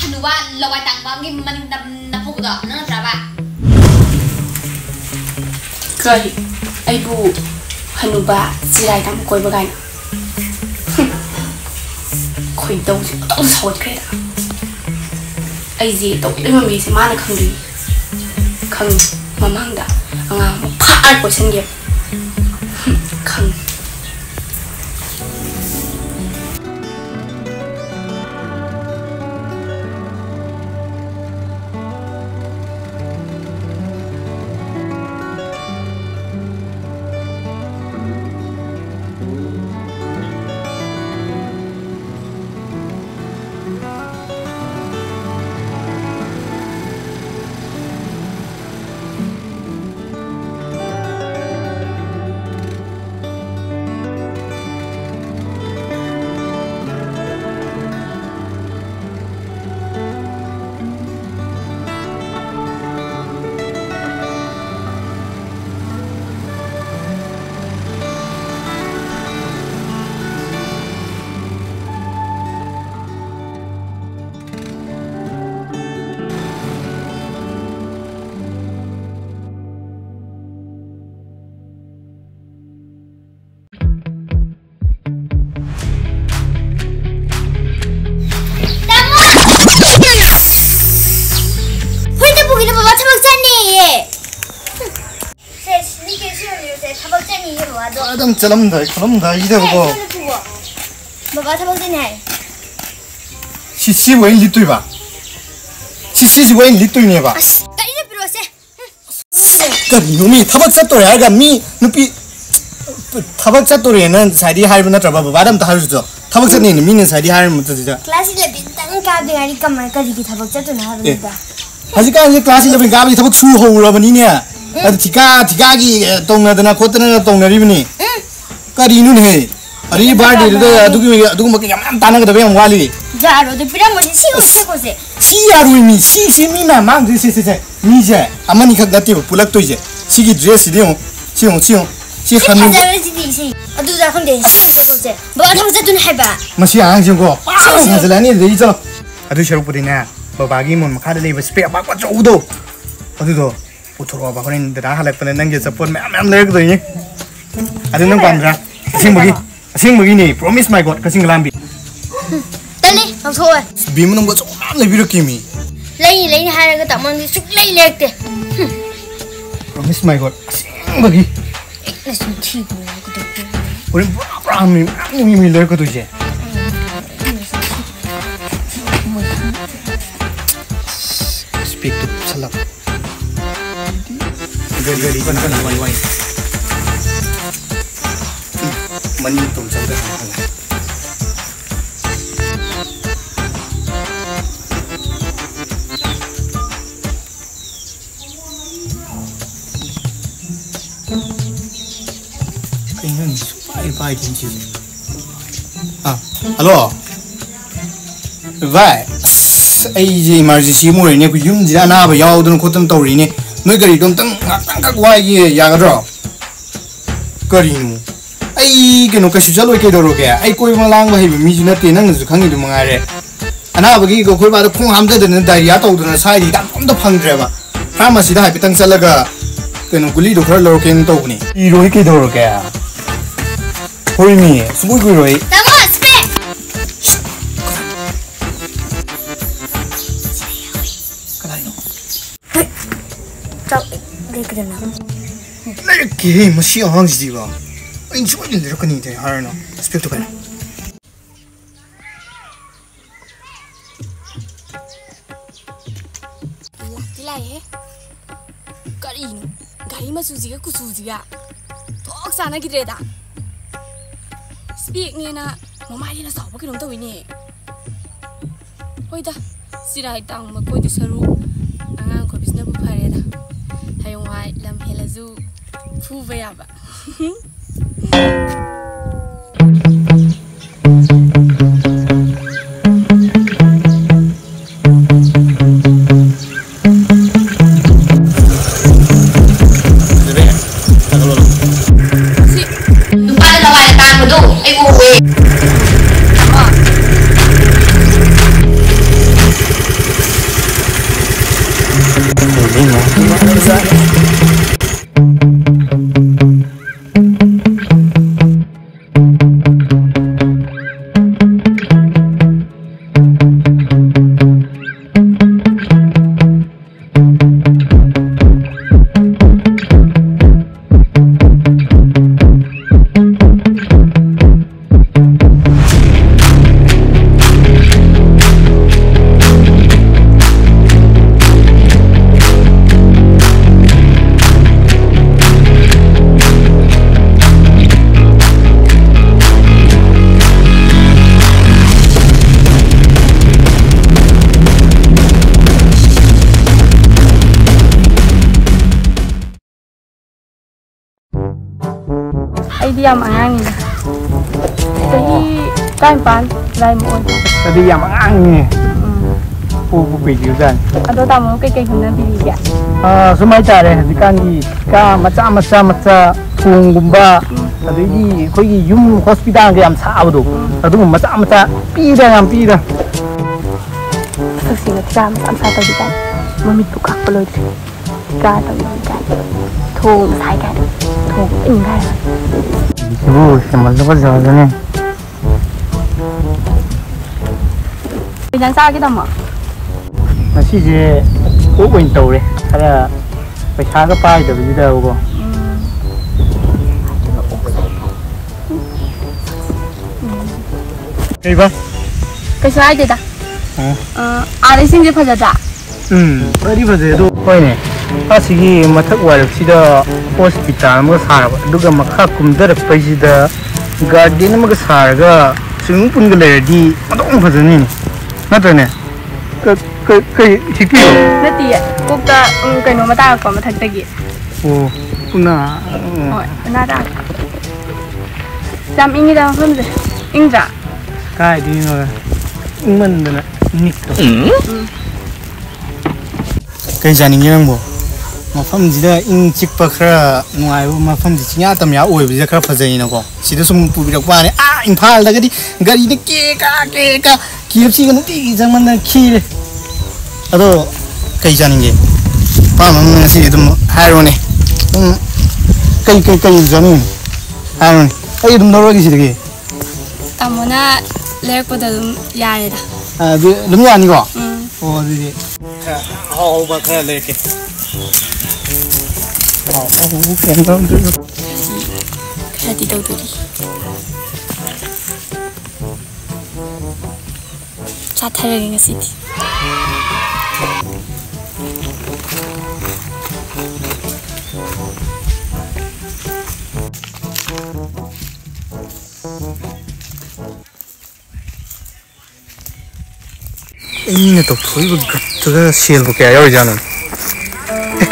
ꯍꯅꯨꯕ ꯂꯋꯥꯏ ꯇꯥꯡꯕ ꯑꯃꯒꯤ ꯃꯅꯤꯡꯗ ꯅꯐꯨꯗꯣ ꯅꯪ ꯅꯠꯇ꯭ꯔꯕ? ꯀꯔꯤ? ꯑꯩꯕꯨ ꯍꯅꯨꯕ ꯆꯤꯔꯥꯏ ꯇꯥꯡꯕ ꯀꯣꯏꯕ ꯀꯥꯏꯅ꯫ ꯍꯨꯝ꯫ ꯈꯣꯏꯗꯧꯁꯦ ꯑꯣꯟꯊꯣꯛꯅ ꯁꯥꯎꯒꯠꯈ꯭ꯔꯦꯗ꯫ ꯑꯩꯁꯦ ꯇꯧꯗꯣꯏ ꯃꯃꯤꯁꯦ ꯃꯥꯅ ꯈꯪꯗꯣꯏꯅꯤ꯫ ꯈꯪꯉꯤ꯫ ꯃꯃꯥꯡꯗ ꯑꯉꯥꯡ ꯑꯃ ꯐꯥꯔ ꯀꯣꯏꯁꯟꯒꯦꯕ꯫ ꯍꯨꯝ, ꯈꯪꯉꯤ꯫ ꯅꯪ ꯆꯠꯂꯝꯗꯥꯏ ꯈꯣꯠꯂꯝꯗꯥꯏꯁꯤꯗꯕꯀꯣ꯫ ꯕꯕꯥ ꯊꯕꯛ ꯆꯠꯅꯤ ꯍꯥꯏ꯫ ꯁꯤ, ꯁꯤꯕꯨ ꯑꯩꯅ ꯂꯤꯠꯇꯣꯏꯕ? ꯁꯤ, ꯁꯤꯁꯤꯕꯨ ꯑꯩꯅ ꯂꯤꯠꯇꯣꯏꯅꯦꯕ? ꯑꯁ, ꯒꯥꯔꯤꯗ ꯄꯤꯔꯛꯑꯣꯁꯦ꯫ ꯀꯔꯤꯅꯣ ꯃꯤ ꯊꯕꯛ ꯆꯠꯇꯣꯔꯦ ꯍꯥꯏꯔꯒ ꯃꯤ ꯅꯨꯄꯤ ꯊꯕꯛ ꯆꯠꯇꯣꯔꯦꯅ ꯉꯁꯥꯏꯗꯤ ꯍꯥꯏꯕ ꯅꯠꯇ꯭ꯔꯕ? ꯕꯕꯥꯗ ꯑꯝꯇ ꯍꯥꯏꯔꯨꯆꯣ꯫ ꯊꯕꯛ ꯆꯠꯅꯤꯅ ꯃꯤꯅ ꯉꯁꯥꯏꯗꯤ ꯍꯥꯏꯔꯝꯕ ꯅꯠꯇ꯭ꯔꯤꯗ꯫ Class eleven ꯇꯪ ꯀꯥꯕꯗ ꯉꯥꯏꯔꯤ, ꯀꯃꯥꯏ, ꯀꯔꯤꯒꯤ ꯊꯕꯛ ꯆꯠꯇꯣꯏꯅꯣ ꯑꯦ, ꯍꯥꯏꯕꯅꯤꯗ? ꯍꯧꯖꯤꯛꯀꯥꯟꯁꯤ class eleven ꯀꯥꯕꯒꯤ ꯊꯕꯛ ꯁꯨ ꯍꯧꯔꯕꯅꯤꯅꯦ꯫ ꯎꯝ꯫ ꯑꯗꯨ ꯊꯤꯀꯥ, ꯊꯤꯀꯥꯒꯤ, ꯑꯦ, ꯇꯧꯅꯗꯅ ꯈꯣꯠꯇꯅ ꯇꯧꯅꯔꯤꯕꯅꯤ꯫ ꯎꯝ꯫ ꯀꯔꯤꯅꯣꯅꯦꯍꯦ? ꯑꯗꯨꯒꯤ ꯌꯥꯔꯣꯏ꯫ Birthdayꯗꯨꯗ ꯑꯗꯨꯒꯤ, ꯑꯗꯨꯒꯨꯝꯕ ꯀꯌꯥ ꯃꯌꯥꯝ ꯇꯥꯟꯅꯒꯗꯕ ꯌꯥꯝ ꯋꯥꯠꯂꯤ꯫ ꯌꯥꯔꯣꯏ, ꯑꯗꯨ ꯄꯤꯔꯝꯃꯣꯏꯁꯦ꯫ ꯁꯤ ꯑꯁ, ꯉꯥꯛꯇ ꯁꯤ ꯌꯥꯔꯣꯏ ꯃꯤ꯫ ꯁꯤ, ꯁꯤ ꯃꯤꯅ ꯃꯥꯡꯗꯣꯏ ꯁꯦ, ꯁꯦ, ꯁꯦ꯫ ꯃꯤꯁꯦ ꯑꯃꯅꯤꯈꯛ ꯅꯠꯇꯦꯕ ꯄꯨꯜꯂꯛꯇꯣꯏꯁꯦ꯫ ꯁꯤꯒꯤ dressꯁꯤꯗꯤ ꯌꯦꯡꯉꯨ꯫ ꯁꯤ ꯌꯦꯡꯉꯨ, ꯁꯤ ꯌꯦꯡꯉꯨ꯫ ꯁꯤ ꯁꯤ ꯍꯅꯨ- ꯐꯖꯔꯣꯏ ꯁꯤꯗꯤ, ꯁꯤ꯫ ꯑꯗꯨꯗ ꯈꯪꯗꯦ, ꯁꯤ ꯐꯖꯗꯧꯁꯦ꯫ ꯕꯕꯥ ꯊꯕꯛ ꯆꯠꯇꯣꯏꯅꯦ ꯍꯥꯏꯕ꯫ ꯃꯁꯤ ꯑꯉꯥꯡꯁꯤꯀꯣ, ꯄꯥꯛ ꯁꯤ, ꯁꯤ꯫ ꯐꯖꯜꯂꯅꯤ ꯑꯗꯨꯗꯒꯤ ꯆꯠꯂꯣ꯫ ꯑꯗꯨꯏ ꯁꯔꯨꯛꯄꯨꯗꯤꯅꯦ, ꯕꯕꯥꯒꯤ ꯏꯃꯣꯟ ꯃꯈꯥꯗ ꯂꯩꯕ spec ꯑꯄꯥꯛꯄ ꯑꯆꯧꯕꯗꯣ, ꯑꯗꯨꯗꯣ ꯄꯨꯊꯣꯔꯛꯑꯣꯕ꯫ ꯍꯣꯔꯦꯟ ꯗꯗꯥ ꯍꯜꯂꯛꯄꯗ ꯅꯪꯒꯤ ꯑꯆꯥꯄꯣꯠ ꯃꯌꯥꯝ ꯃꯌꯥꯝ ꯂꯩꯔꯛꯀꯗꯣꯏꯅꯤ꯫ ꯑꯗꯨ ꯅꯪ ꯄꯥꯝꯗ꯭ꯔꯥ? ꯑꯁꯦꯡꯕꯒꯤ, ꯑꯁꯦꯡꯕꯒꯤꯅꯦ, promise my God, ꯀꯛꯆꯤꯡ ꯂꯥꯝꯕꯤ꯫ ꯇꯜꯂꯤ, ꯂꯧꯊꯣꯛꯑꯣꯏ꯫ ꯕꯦꯝꯃ ꯅꯪꯕꯨ ꯑꯆꯥꯄꯣꯠ ꯃꯌꯥꯝ ꯂꯩꯕꯤꯔꯛꯀꯦꯃꯤ꯫ ꯂꯩꯅꯤ, ꯂꯩꯅꯤ ꯍꯥꯏꯔꯒ ꯇꯥꯃꯣꯗꯤ ꯁꯨꯛꯂꯩ ꯂꯩꯔꯛꯇꯦ꯫ Promise my God, ꯑꯁꯦꯡꯕꯒꯤ꯫ ꯑꯦ, ꯅꯆꯤꯟ ꯊꯤꯕ ꯀꯩꯗꯧꯕꯒꯤ? ꯍꯣꯔꯦꯟ ꯄꯨꯔꯥ, ꯄꯨꯔꯥ ꯃꯤ ꯃꯌꯥꯝ ꯃꯤ ꯂꯩꯔꯛꯀꯗꯣꯏꯁꯦ꯫ Specꯇꯨ ꯎꯞꯁꯜꯂꯒ꯫ ꯒꯥꯔꯤ, ꯒꯥꯔꯤ, ꯒꯥꯔꯤ, ꯒꯥꯔꯤ, ꯋꯥꯏ, ꯋꯥꯏ꯫ ꯃꯅꯤꯡ ꯇꯣꯡ ꯆꯪꯗ ꯍꯥꯜꯂꯦ꯫ ꯀꯩꯅꯣ ꯁꯨꯡꯄꯥꯏ ꯄꯥꯏꯗꯦ ꯁꯤꯁꯦ꯫ ꯑꯥ, hello꯫ ꯚꯥꯏ, ꯑꯁ, ꯑꯩꯁꯦ emergency ꯑꯃ ꯑꯣꯏꯔꯦꯅꯦ꯫ ꯑꯩꯈꯣꯏ ꯌꯨꯝꯁꯤꯗ ꯑꯅꯥꯕ ꯌꯥꯎꯗꯅ ꯈꯣꯠꯇꯅ ꯇꯧꯔꯤꯅꯦ꯫ ꯅꯣꯏ ꯒꯥꯔꯤꯗꯣ ꯑꯝꯇꯪ ꯉꯥꯛꯇꯪꯈꯛ ꯋꯥꯏꯒꯦ, ꯌꯥꯒꯗ꯭ꯔꯣ? ꯀꯔꯤꯅꯣ? ꯑꯩ ꯀꯩꯅꯣ ꯀꯩꯁꯨ ꯆꯠꯂꯣꯏ, ꯀꯩꯗꯧꯔꯒꯦ? ꯑꯩ ꯀꯣꯏꯕ ꯂꯥꯡꯕ ꯍꯩꯕ ꯃꯤꯁꯨ ꯅꯠꯇꯦ, ꯅꯪꯅꯁꯨ ꯈꯪꯉꯤꯗꯨ ꯃꯉꯥꯏꯔꯦ꯫ ꯑꯅꯥꯕꯒꯤ ꯑꯩꯈꯣꯏ ꯕꯥꯗ ꯈꯣꯡ ꯍꯥꯝꯊꯗꯅ diarrhea ꯇꯧꯗꯅ ꯁ꯭ꯋꯥꯏꯗ ꯍꯤꯗꯥꯛ ꯑꯝꯇ ꯐꯪꯗ꯭ꯔꯦꯕ꯫ Pharmacyꯗ ꯍꯥꯏꯐꯦꯠꯇꯪ ꯆꯠꯂꯒ ꯀꯩꯅꯣ ꯒꯨꯂꯤꯗꯣ ꯈꯔ ꯂꯧꯔꯛꯀꯦꯅ ꯇꯧꯕꯅꯦ꯫ ꯏꯔꯣꯏ ꯀꯩꯗꯧꯔꯒꯦ? ꯍꯣꯏꯃꯤ, ꯁꯨꯡꯀꯨꯏ ꯀꯨꯏꯔꯣꯏ꯫ ꯇꯥꯃꯣ, spec! ꯀꯗꯥꯏꯅꯣ? ꯍꯦ! ꯆꯥꯛ ꯂꯩꯔꯛꯀꯗꯅ꯫ ꯂꯩꯔꯛꯀꯦꯍꯦ, ꯃꯁꯤ ꯑꯉꯥꯡꯁꯤꯗꯤꯕ꯫ ꯑꯩꯅ ꯁꯨꯛꯏꯟ ꯏꯟꯗ꯭ꯔꯀꯅꯤꯗꯤ ꯍꯥꯏꯔꯅꯨ꯫ ꯏꯁꯄꯦꯛꯇꯣ ꯀꯩꯅꯣ? ꯂꯥꯛꯇꯤ ꯂꯥꯛꯑꯦꯍꯦ꯫ ꯀꯔꯤꯅꯣ? ꯒꯥꯔꯤ ꯃꯆꯨꯁꯤꯒ ꯀꯨꯆꯨꯁꯤꯒ ꯊꯣꯛ ꯆꯥꯟꯅꯈꯤꯗ꯭ꯔꯦꯗ꯫ ꯏꯁꯄꯦꯛꯅꯦꯅ ꯃꯃꯥꯏꯗꯅ ꯆꯥꯎꯕ ꯀꯩꯅꯣꯝ ꯇꯧꯋꯤꯅꯦ꯫ ꯍꯣꯏꯗ, ꯆꯤꯔꯥꯏ ꯇꯥꯡꯕ ꯀꯣꯏꯗꯣꯏ ꯁꯔꯨꯛ ꯑꯉꯥꯡ ꯀꯣꯏꯕꯁꯤꯅꯕꯨ ꯐꯔꯦꯗ꯫ ꯍꯌꯦꯡꯋꯥꯏ ꯂꯝ ꯍꯦꯜꯂꯁꯨ ꯐꯨꯕ ꯌꯥꯕ꯫ ꯁꯤ ꯅꯨꯄꯥꯅ ꯂꯋꯥꯏ ꯑꯇꯥꯡꯕꯗꯣ ꯑꯩ ꯎꯍꯧꯋꯦ꯫ ꯑꯩꯗꯤ ꯌꯥꯝ ꯑꯉꯥꯡꯅꯤꯗ꯫ ꯆꯍꯤ ꯇꯔꯥꯅꯤꯄꯥꯟ ꯑꯗꯨꯋꯥꯏꯃꯨꯛ ꯑꯣꯏ꯫ ꯑꯗꯨꯗꯤ ꯌꯥꯝ ꯑꯉꯥꯡꯅꯤꯅꯦ꯫ ꯎꯝ꯫ ꯄꯣꯛꯄ ꯀꯨꯏꯗ꯭ꯔꯤꯕꯖꯥꯠꯅꯤ꯫ ꯑꯗꯣ ꯇꯥꯃꯣ ꯀꯩꯀꯩ ꯍꯣꯠꯅꯕꯤꯔꯤꯒꯦ? ꯑꯥ, ꯁꯨꯝ ꯍꯥꯏꯇꯥꯔꯦ, ꯍꯧꯖꯤꯛꯀꯥꯟꯒꯤ ꯀꯥ ꯃꯆꯥ ꯃꯆꯥ ꯃꯆꯥ ꯊꯣꯡꯒꯨꯝꯕ, ꯎꯝ꯫ ꯑꯗꯩꯗꯤ ꯑꯩꯈꯣꯏꯒꯤ ꯌꯨꯝ ꯍꯣꯁꯄꯤꯇꯥꯜꯒ ꯌꯥꯝ ꯁꯥꯕꯗꯣ, ꯎꯝ꯫ ꯑꯗꯨꯒꯨꯝꯕ ꯃꯆꯥ ꯃꯆꯥ ꯄꯤꯗ ꯌꯥꯝ ꯄꯤꯗ꯫ ꯁꯛꯁꯤꯡꯅ ꯊꯤꯀꯥ ꯃꯆꯥ ꯃꯆꯥ ꯇꯧꯕꯤꯗ ꯃꯃꯤꯠꯄꯨ ꯀꯥꯛꯄ ꯂꯣꯏꯗ꯭ꯔꯤ꯫ ꯊꯤꯀꯥ ꯇꯧꯕꯤꯗ ꯊꯣꯡ ꯁꯥꯏ ꯀꯥꯏꯅ ꯊꯣꯡ ꯏꯟ ꯀꯥꯏꯅ꯫ ꯁꯤꯕꯨ ꯁꯤꯃꯜꯗꯨꯒ ꯖꯥꯖꯅꯦ꯫ ꯀꯩ ꯏꯟꯖꯥꯡ ꯆꯥꯔꯒꯦ, ꯇꯥꯃꯣ? ꯉꯁꯤꯁꯦ ꯑꯣꯛ ꯑꯣꯏꯅ ꯇꯧꯔꯦ, ꯈꯔ ꯄꯩꯁꯥꯒ ꯄꯥꯏꯗꯕꯁꯤꯗꯕꯀꯣ꯫ ꯎꯝ꯫ ꯑꯗꯨꯒ ꯑꯣꯛ ꯁꯥꯏ꯫ ꯀꯩꯕ? ꯀꯩꯁꯨ ꯍꯥꯏꯗꯦꯗ꯫ ꯑꯣ꯫ ꯑ, ꯑꯥꯗ ꯏꯁꯤꯡꯁꯦ ꯐꯖꯗ꯭ꯔꯥ? ꯎꯝ, ꯐꯗꯤ ꯐꯖꯩ ꯑꯗꯣ꯫ ꯍꯣꯏꯅꯦ, ꯑꯁꯤꯒꯤ ꯃꯊꯛ ꯋꯥꯏꯔꯞꯁꯤꯗ ꯍꯣꯁꯄꯤꯇꯥꯜ ꯑꯃꯒ ꯁꯥꯔꯕ, ꯑꯗꯨꯒ ꯃꯈꯥ ꯀꯨꯝꯊꯔꯛꯄꯩꯁꯤꯗ ꯒꯥꯔꯗꯦꯟ ꯑꯃꯒ ꯁꯥꯔꯒ ꯁ꯭ꯋꯤꯃꯤꯡ ꯄꯨꯜꯒ ꯂꯩꯔꯗꯤ ꯑꯣꯟꯊꯣꯛꯅ ꯐꯖꯅꯤꯅꯦ, ꯅꯠꯇ꯭ꯔꯅꯦ? ꯀ-, ꯀ-, ꯀꯩ ꯍꯤꯛꯄꯤꯔꯣ? ꯅꯠꯇꯤꯌꯦ, ꯀꯣꯛꯇ, ꯎꯝ, ꯀꯩꯅꯣꯝꯃ ꯇꯥꯔꯛꯄ ꯃꯊꯛꯇꯒꯤ꯫ ꯑꯣ, ꯎꯅꯥ, ꯑꯣ꯫ ꯍꯣꯏ, ꯎꯅꯥ ꯇꯥꯔꯛꯄ꯫ ꯌꯥꯝ ꯏꯪꯉꯤꯗ ꯃꯐꯝꯁꯦ꯫ ꯏꯪꯗ꯭ꯔꯥ? ꯀꯥꯏꯗꯩꯅꯣꯗ, ꯏꯪꯃꯟꯗꯅ ꯅꯤꯛꯇꯣ꯫ ꯎꯝ꯫ ꯀꯩ ꯆꯥꯅꯤꯡꯒꯦ ꯅꯪꯕꯣ? ꯃꯐꯝꯁꯤꯗ ꯏꯪ ꯆꯤꯛꯄ ꯈꯔ ꯅꯨꯡꯉꯥꯏꯕ ꯃꯐꯝꯁꯤ ꯆꯤꯡꯌꯥ ꯇꯝꯌꯥ ꯑꯣꯏꯕꯁꯤꯗ ꯈꯔ ꯐꯖꯩꯅꯀꯣ꯫ ꯁꯤꯗ ꯁꯨꯝ ꯄꯨꯕꯤꯔꯛꯄ ꯋꯥꯅꯤ꯫ ꯑꯥ, ꯏꯝꯐꯥꯜꯗꯒꯗꯤ ꯒꯥꯔꯤꯗ ꯀꯦ ꯀꯥ, ꯀꯦ ꯀꯥ, ꯀꯦ ꯑꯦꯐ ꯁꯤꯒ ꯅꯨꯡꯇꯤꯒꯤ ꯆꯪꯃꯟꯗꯅ ꯈꯤꯔꯦ꯫ ꯑꯗꯣ ꯀꯩ ꯆꯥꯅꯤꯡꯒꯦ? ꯑꯄꯥꯝꯕ ꯑꯃ ꯉꯁꯤꯗꯤ ꯑꯗꯨꯝ ꯍꯥꯏꯔꯣꯅꯦ꯫ ꯎꯝ, ꯀꯩ, ꯀꯩ, ꯀꯩ ꯆꯥꯅꯤꯡꯉꯤꯅꯣ? ꯍꯥꯏꯔꯣꯅꯦ꯫ ꯑꯩ ꯑꯗꯨꯝ ꯂꯧꯔꯒꯦ ꯁꯤꯗꯒꯤ꯫ ꯇꯥꯃꯣꯅ ꯂꯩꯔꯛꯄꯗ ꯑꯗꯨꯝ ꯌꯥꯔꯦꯗ꯫ ꯑ, ꯑꯗꯨ ꯑꯗꯨꯝ ꯌꯥꯅꯤꯀꯣ? ꯎꯝ꯫ ꯑꯣ, ꯑꯗꯨꯗꯤ ꯈꯔ ꯑꯍꯥꯎ ꯑꯍꯥꯎꯕ ꯈꯔ ꯂꯩꯔꯛꯀꯦ꯫ ꯑꯍꯥꯎ ꯑꯍꯥꯎꯕꯕꯨ ꯀꯩꯝ ꯂꯧꯗꯣꯏꯅꯣ? ꯈꯔꯗꯤ ꯇꯧꯗꯣꯔꯤ꯫ ꯆꯥꯊꯔꯒꯦ ꯉꯁꯤꯗꯤ꯫ ꯑꯩꯅ ꯇꯧꯊꯣꯛꯏꯕ ꯒꯠꯇꯨꯗ ꯁꯦꯜꯕꯨ ꯀꯌꯥ ꯌꯥꯎꯔꯤꯖꯥꯠꯅꯣ? ꯑꯦ,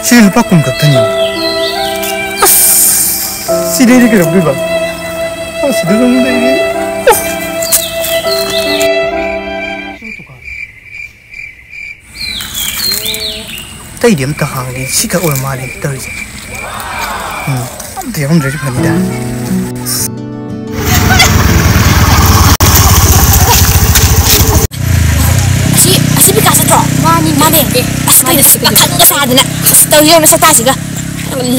ꯁꯤ ꯂꯨꯄꯥ ꯀꯨꯟ ꯈꯛꯇꯅꯤ꯫ ꯑꯁ, ꯁꯤ ꯂꯩꯔꯤ ꯀꯩꯗꯧꯗꯣꯏꯕ? ꯑꯁ, ꯁꯤꯗ ꯑꯗꯨꯝ ꯂꯩꯔꯤ꯫ ꯑꯇꯩꯗꯤ ꯑꯝꯇ ꯍꯥꯡꯗꯦ, ꯁꯤꯈꯛ ꯑꯣꯏꯔ ꯃꯥꯜꯂꯦ ꯇꯧꯔꯤꯁꯦ꯫ ꯎꯝ, ꯑꯝꯇ ꯌꯥꯎꯔꯝꯗ꯭ꯔꯗꯤ ꯐꯅꯤꯗ꯫ ꯑꯁꯤ, ꯑꯁꯤ ꯕꯤꯀꯥꯁ ꯅꯠꯇ꯭ꯔꯣ? ꯃꯥꯅꯤ, ꯃꯥꯅꯦ꯫ ꯃꯥꯅꯦ꯫ ꯑꯁ, ꯀꯩꯅꯣ ꯁꯤ ꯄꯥꯈꯠꯂ ꯁꯥꯗꯅ꯫ ꯑꯁ, ꯇꯧ ꯌꯦꯡꯉꯣ ꯁꯛꯇꯥꯁꯤꯒ꯫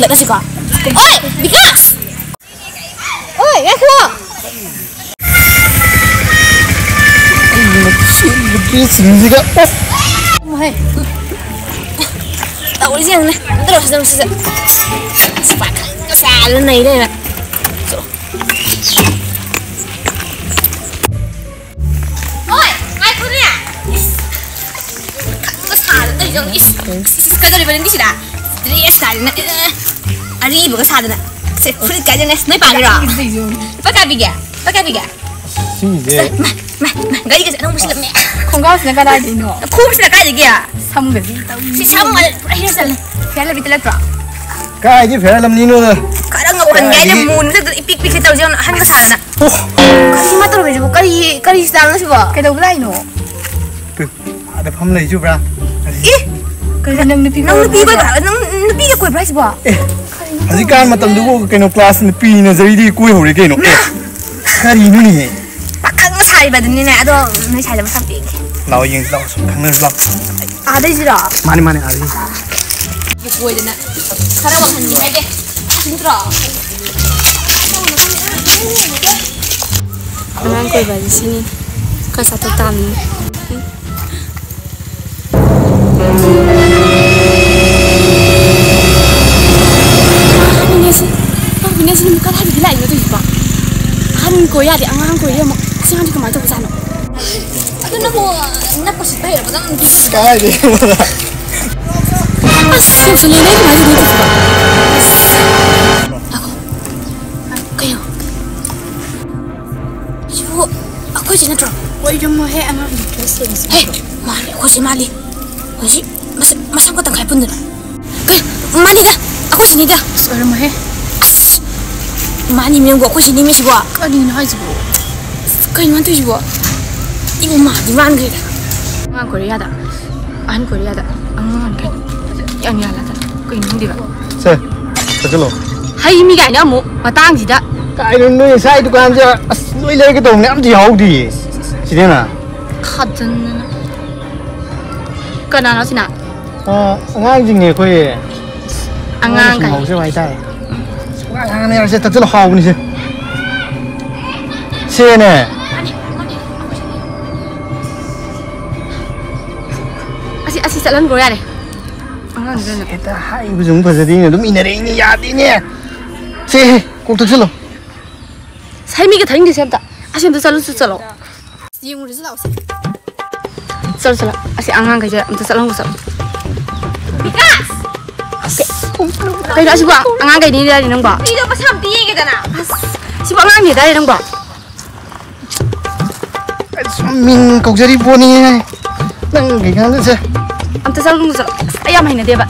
ꯂꯠꯂꯁꯤꯀꯣ꯫ ꯑꯣꯏ, ꯕꯤꯀꯥꯁ! ꯑꯣꯏ, ꯉꯥꯏꯈꯣ! ꯑꯩꯅ ꯁꯦꯠꯂꯤꯕ ꯗ꯭ꯔꯦꯁꯁꯤꯡꯁꯤꯒ, ꯑꯣ! ꯃꯍꯩ꯫ ꯇꯧꯔꯤꯁꯤ ꯌꯦꯡꯉꯨꯅꯦ꯫ ꯑꯝꯇ ꯂꯧꯁꯤ, ꯂꯧꯁꯤ, ꯂꯧꯁꯤ꯫ ꯁꯤ ꯄꯥꯈꯪ ꯃꯆꯥꯗ ꯅꯩ ꯂꯩꯔꯦ꯫ ꯆꯠꯂꯣ꯫ ꯁꯤ, ꯁꯤ, ꯀꯩꯗꯧꯔꯤꯕ ꯅꯪꯒꯤꯁꯤꯗ? ꯗ꯭ꯔꯦꯁ ꯀꯥꯏꯗꯅ, ꯑꯦ, ꯑꯔꯤꯕꯒ ꯁꯥꯗꯅ꯫ ꯁꯦ, ꯐꯨꯔꯤꯠ ꯀꯥꯏꯗꯅ, ꯅꯣꯏ ꯄꯥꯝꯃꯤꯔꯣ? ꯂꯨꯄꯥ ꯀꯌꯥ ꯄꯤꯒꯦ? ꯂꯨꯄꯥ ꯀꯌꯥ ꯄꯤꯒꯦ? ꯁꯤꯁꯦ ꯃꯥ, ꯃꯥ, ꯃꯥ, ꯒꯥꯔꯤꯒꯁꯦ ꯑꯅꯧꯕ ꯁꯤꯜꯂꯝꯃꯦ꯫ ꯈꯣꯡꯒ꯭ꯔꯥꯎꯁꯤꯅ ꯀꯗꯥꯏꯗꯩꯅꯣ? ꯈꯣꯡꯎꯞꯁꯤꯅ ꯀꯥꯏꯗꯒꯤ? ꯁꯝꯒꯁꯤ ꯇꯧꯏ꯫ ꯁꯤ ꯁꯝ ꯄꯨꯔꯥ ꯍꯦꯔ ꯆꯠꯂꯦ꯫ ꯐꯤꯌꯔ ꯂꯚꯂꯤꯗ ꯅꯠꯇ꯭ꯔꯣ? ꯀꯥꯏꯗꯤ ꯐꯤꯌꯔ ꯂꯚꯂꯤꯅꯣꯗ? ꯈꯔ ꯉꯧꯍꯟꯒꯦ ꯍꯥꯏꯅ ꯀꯥꯏꯗꯒꯤ? ꯃꯨꯟꯁꯤꯗ ꯏꯄꯤꯛ ꯄꯤꯛꯀꯦ ꯇꯧꯁꯦ, ꯌꯦꯡꯉꯨ, ꯑꯍꯟꯒ ꯁꯥꯗꯅ꯫ ꯑꯣ꯫ ꯀꯔꯤ ꯃꯥ ꯇꯧꯔꯤꯁꯤꯕꯣ? ꯀꯔꯤ, ꯀꯔꯤ ꯁ꯭ꯇꯥꯏꯜꯅꯣ ꯁꯤꯕꯣ? ꯀꯩꯗꯧꯕ ꯂꯥꯛꯏꯅꯣ? ꯑꯥꯗ ꯐꯝ ꯂꯩꯁꯨꯕ꯭ꯔꯥ? ꯑꯦ! ꯀꯩꯅꯣ, ꯅꯪ ꯅꯨꯄꯤ ꯅꯪ ꯀꯣꯏꯕ꯭ꯔꯣ ꯅꯨꯄꯤ ꯍꯥꯏꯁꯤꯕꯣ? ꯀꯣꯏꯕ꯭ꯔꯥ? ꯅꯪ ꯅꯨꯄꯤꯒ ꯀꯣꯏꯕ꯭ꯔꯥ ꯍꯥꯏꯁꯤꯕꯣ? ꯑꯦ, ꯍꯧꯖꯤꯛꯀꯥꯟ ꯃꯇꯝꯗꯨꯕꯨ ꯀꯩꯅꯣ, ꯀ꯭ꯂꯥꯁ ꯅꯨꯄꯤ ꯅꯖꯔꯤꯗꯒꯤ ꯀꯣꯏꯍꯧꯔꯦ ꯀꯩꯅꯣ꯫ ꯑꯦ, ꯀꯔꯤꯅꯣꯅꯦꯍꯦ? ꯄꯥꯈꯪ ꯁꯥꯔꯤꯕꯗꯨꯅꯤꯅꯦ꯫ ꯑꯗꯣ ꯅꯣꯏ ꯁ꯭ꯋꯥꯏꯗ ꯃꯐꯝ ꯄꯤꯒꯦ꯫ ꯂꯥꯛꯑꯣ, ꯌꯦꯡꯁꯤ ꯂꯥꯛꯑꯣ, ꯁꯨꯝ ꯈꯪꯅꯔꯁꯤ ꯂꯥꯛꯑꯣ꯫ ꯑꯥꯗꯩꯁꯤꯔꯣ? ꯃꯥꯅꯤ, ꯃꯥꯅꯤ, ꯑꯥꯗꯩꯁꯤ꯫ ꯀꯣꯏꯗꯅ ꯈꯔ ꯋꯥꯍꯟꯒꯦ ꯍꯥꯏꯗꯦ꯫ ꯅꯠꯇ꯭ꯔꯣ? ꯑꯉꯥꯡ ꯀꯣꯏꯕ ꯍꯥꯏꯁꯦ ꯁꯤꯅꯤ꯫ ꯈꯔ ꯆꯥꯊꯣꯛ ꯇꯥꯕꯅꯤ꯫ ꯃꯤꯅꯦꯁꯤ, ꯃꯤꯅꯦꯁꯤ ꯀꯗꯥꯏꯗꯒꯤ ꯂꯥꯛꯏꯅꯣ ꯇꯧꯔꯤꯁꯤꯕꯣ? ꯑꯍꯟ ꯀꯣꯏ ꯌꯥꯗꯦ, ꯑꯉꯥꯡ ꯀꯣꯏꯔꯦ ꯑꯃꯨꯛ꯫ ꯑꯁꯤ ꯑꯉꯥꯡꯁꯤ ꯀꯃꯥꯏꯅ ꯇꯧꯕꯖꯥꯠꯅꯣ? ꯑꯗꯨ ꯅꯪꯕꯨ ꯅꯞꯄ ꯁꯤꯠꯄ ꯍꯩꯔꯕꯣ? ꯅꯪ ꯅꯨꯄꯤ ꯀꯥꯏꯗꯩꯅꯣꯗ? ꯑꯁ, ꯌꯥꯝ ꯁꯥꯎꯅꯤꯡꯉꯦ, ꯀꯃꯥꯏꯅ ꯇꯧꯗꯣꯏꯅꯣ ꯇꯧꯔꯤꯁꯤꯕꯣ? ꯉꯥꯏꯈꯣ꯫ ꯀꯩꯅꯣ? ꯁꯤꯕꯨ ꯑꯩꯈꯣꯏ ꯆꯦ ꯅꯠꯇ꯭ꯔꯣ? ꯑꯣꯏꯔꯝꯃꯣꯏꯍꯦ, ꯑꯉꯥꯡ ꯅꯠꯇ꯭ꯔꯣ ꯁꯦꯝꯁꯦ? ꯍꯦ, ꯃꯥꯜꯂꯦ, ꯑꯩꯈꯣꯏ ꯆꯦ ꯃꯥꯜꯂꯤ꯫ ꯍꯧꯖꯤꯛ ꯃꯁꯝ, ꯃꯁꯝꯒ ꯇꯪꯈꯥꯏ ꯄꯨꯟꯗꯅ꯫ ꯀꯩ, ꯃꯥꯅꯤꯗ, ꯑꯩꯈꯣꯏ ꯆꯦꯅꯤꯗ꯫ ꯑꯁ, ꯑꯣꯏꯔꯝꯃꯣꯏꯍꯦ꯫ ꯑꯁ, ꯃꯥꯅꯤ ꯅꯪꯕꯨ, ꯑꯩꯈꯣꯏ ꯆꯦꯅꯤ ꯃꯤꯁꯤꯕꯣ꯫ ꯀꯔꯤꯅꯣ ꯍꯥꯏꯁꯤꯕꯣ? ꯑꯁ, ꯀꯩꯅꯣ ꯃꯥꯅ ꯇꯧꯔꯤꯁꯤꯕꯣ? ꯏꯕꯨ ꯃꯥꯟꯗꯤ ꯃꯥꯟꯈ꯭ꯔꯦꯗ꯫ ꯑꯉꯥꯡ ꯀꯣꯔꯤꯌꯥꯗ ꯑꯍꯟ ꯀꯣꯔꯤꯌꯥꯗ ꯑꯉꯥꯡ ꯀꯩꯅꯣ ꯌꯥꯝ ꯌꯥꯜꯂꯗꯅ ꯀꯩꯅꯣ ꯈꯪꯗꯦꯕ꯫ ꯁꯦ, ꯆꯠꯁꯤꯜꯂꯣ꯫ ꯍꯩ ꯃꯤ ꯀꯥꯏꯅ ꯑꯃꯨꯛ ꯃꯇꯥꯡꯁꯤꯗ꯫ ꯀꯥꯏꯗꯅꯣ ꯅꯣꯏ ꯉꯁꯥꯏ ꯗꯨꯀꯥꯟꯁꯦ? ꯑꯁ, ꯂꯣꯏ ꯂꯩꯔꯒꯦ ꯇꯧꯕꯅꯦ, ꯑꯝꯇ ꯌꯥꯎꯍꯧꯗꯤꯌꯦ꯫ ꯁꯤꯗꯅ꯫ ꯈꯥꯖꯟꯅꯅ꯫ ꯀꯅꯥꯅꯣ ꯁꯤꯅ? ꯑ, ꯑꯉꯥꯡꯁꯤꯡꯅꯦ ꯑꯩꯈꯣꯏ꯫ ꯑꯉꯥꯡ ꯁꯨꯝ ꯀꯥꯏ? ꯉꯥꯎꯖꯕ ꯍꯥꯏꯇꯥꯔꯦ꯫ ꯁꯨꯡꯉꯥꯡ ꯉꯥꯡꯉꯅꯨ ꯌꯥꯔꯦꯁꯦ, ꯊꯛꯆꯤꯜꯂꯣ, ꯍꯥꯎꯕꯅꯤꯁꯦ꯫ ꯁꯦꯅꯦ꯫ ꯑꯁꯤ, ꯑꯁꯤ ꯆꯠꯍꯟꯈ꯭ꯔꯣ ꯌꯥꯔꯦ꯫ ꯑꯉꯥꯡꯗꯨꯅ꯫ ꯍꯦꯛꯇ ꯍꯥꯏꯕꯁꯨ ꯑꯃꯨꯛ ꯐꯖꯗꯦꯅꯦ, ꯑꯗꯨꯝ ꯏꯟꯅꯔꯛꯏꯅꯦ, ꯌꯥꯗꯦꯅꯦ꯫ ꯁꯦ, ꯀꯣꯛ ꯊꯛꯆꯤꯜꯂꯣ꯫ ꯁꯥꯏꯃꯤꯒ ꯊꯛꯅꯤꯡꯗꯦꯁꯦ ꯑꯝꯇ꯫ ꯑꯁꯤ ꯑꯝꯇ ꯆꯠꯂꯨꯁꯨ ꯆꯠꯂꯣ꯫ ꯌꯦꯡꯉꯨꯔꯁꯤ ꯂꯥꯛꯑꯣꯁꯦ꯫ ꯆꯠꯂꯣ, ꯆꯠꯂꯣ꯫ ꯑꯁꯤ ꯑꯉꯥꯡꯈꯩꯁꯦ ꯑꯝꯇ ꯆꯠꯍꯟꯈꯣ, ꯆꯠꯂꯣ꯫ ꯕꯤꯀꯥꯁ! ꯀꯩꯅꯣ ꯑꯁꯤꯕꯣ? ꯑꯉꯥꯡꯈꯩꯅꯤ ꯗꯥꯏꯅꯦ ꯅꯪꯕꯣ? ꯅꯨꯄꯤꯗꯣ ꯃꯁꯥ ꯑꯝꯇ ꯌꯦꯡꯒꯦꯗꯅ꯫ ꯑꯁ, ꯁꯤꯕꯨ ꯑꯉꯥꯡꯅꯤ ꯗꯥꯏꯅꯦ ꯅꯪꯕꯣ? ꯑꯁ, ꯃꯤꯡ ꯀꯧꯖꯔꯤ ꯄꯣꯠꯅꯤ꯫ ꯅꯪ ꯀꯩꯀꯥꯟꯗꯁꯦ꯫ ꯑꯝꯇ ꯆꯪꯉꯨ ꯆꯠꯂꯣ꯫ ꯑꯁ, ꯑꯩ ꯌꯥꯝ ꯍꯩꯅꯗꯦꯕ꯫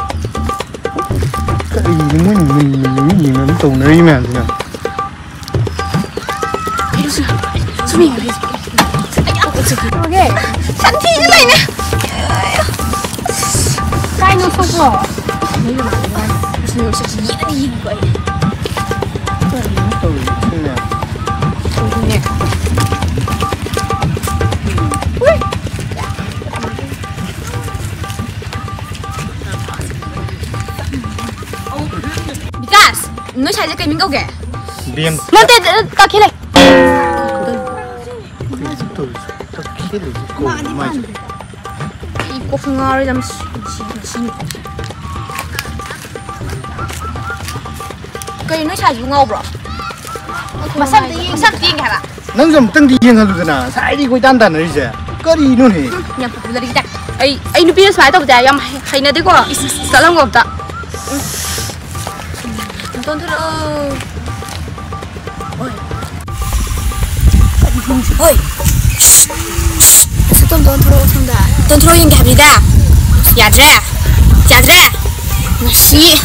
ꯀꯔꯤꯅꯣ ꯃꯣꯏꯅ ꯃꯤꯡ, ꯃꯤꯡ, ꯃꯤꯡ, ꯃꯤꯡ ꯑꯗꯨꯝ ꯇꯧꯅꯔꯤ ꯃꯌꯥꯝꯁꯤꯅ? ꯁꯨꯝ ꯌꯦꯡꯉꯣ, ꯁꯨꯝ ꯌꯦꯡꯉꯣ꯫ ꯁꯟꯊꯤꯁꯨ ꯂꯩꯅꯦ꯫ ꯀꯥꯏꯅꯣ ꯁꯣꯛꯄ꯭ꯔꯣ? ꯕꯤꯀꯥꯁ, ꯅꯣꯏ ꯁ꯭ꯋꯥꯏꯁꯦ ꯀꯩ ꯃꯤꯡ ꯀꯧꯒꯦ? ꯕꯦꯝ꯫ ꯅꯠꯇꯦ, ꯇꯈꯦꯜ ꯂꯩ꯫ ꯀꯩꯅꯣ ꯇꯧꯔꯤꯁꯦ? ꯇꯈꯦꯜ ꯂꯩꯁꯦ ꯀꯧꯕ ꯃꯥꯏꯁꯦ꯫ ꯑꯩ ꯀꯣꯛꯁꯨ ꯉꯥꯎꯔꯦꯗ, ꯃꯁꯤ, ꯃꯁꯤ, ꯃꯁꯤ꯫ ꯀꯩꯅꯣ ꯅꯣꯏ ꯁ꯭ꯋꯥꯏꯁꯤꯕꯨ ꯉꯥꯎꯕ꯭ꯔꯣ? ꯃꯁꯛ, ꯃꯁꯛ ꯌꯦꯡꯒꯦ ꯍꯥꯏꯕ꯫ ꯅꯪꯁꯨ ꯑꯃꯨꯛꯇꯪꯗꯤ ꯌꯦꯡꯍꯜꯂꯨꯗꯅ, ꯉꯁꯥꯏꯗꯤ ꯀꯣꯏꯇꯥꯟ ꯇꯥꯟꯅꯔꯤꯁꯦ ꯀꯔꯤꯅꯣꯅꯦ? ꯌꯥꯝ ꯄꯣꯄꯨꯂꯔꯒꯤ ꯇꯥꯏꯞ꯫ ꯑꯩ, ꯑꯩ ꯅꯨꯄꯤꯅ ꯁꯨꯃꯥꯏꯅ ꯇꯧꯕꯁꯦ ꯌꯥꯝ ꯍꯩ-, ꯍꯩꯅꯗꯦꯀꯣ꯫ ꯏꯁ, ꯏꯁ, ꯏꯁ꯫ ꯆꯠꯂꯝꯒꯣ ꯑꯝꯇ꯫ ꯎꯝ꯫ ꯅꯇꯣꯟ ꯊꯣꯛꯂꯛꯑꯣ꯫ ꯍꯣꯏ꯫ ꯍꯣꯏ꯫ ꯁꯤ ꯇꯣꯟ ꯇꯣꯟ ꯊꯣꯛꯂꯛꯑꯣ ꯁꯣꯝꯗ꯫ ꯇꯣꯟ ꯊꯣꯛꯂꯛꯑꯣ ꯌꯦꯡꯒꯦ ꯍꯥꯏꯕꯅꯤꯗ꯫ ꯌꯥꯗ꯭ꯔꯦ? ꯌꯥꯗ꯭ꯔꯦ? ꯉꯁꯤ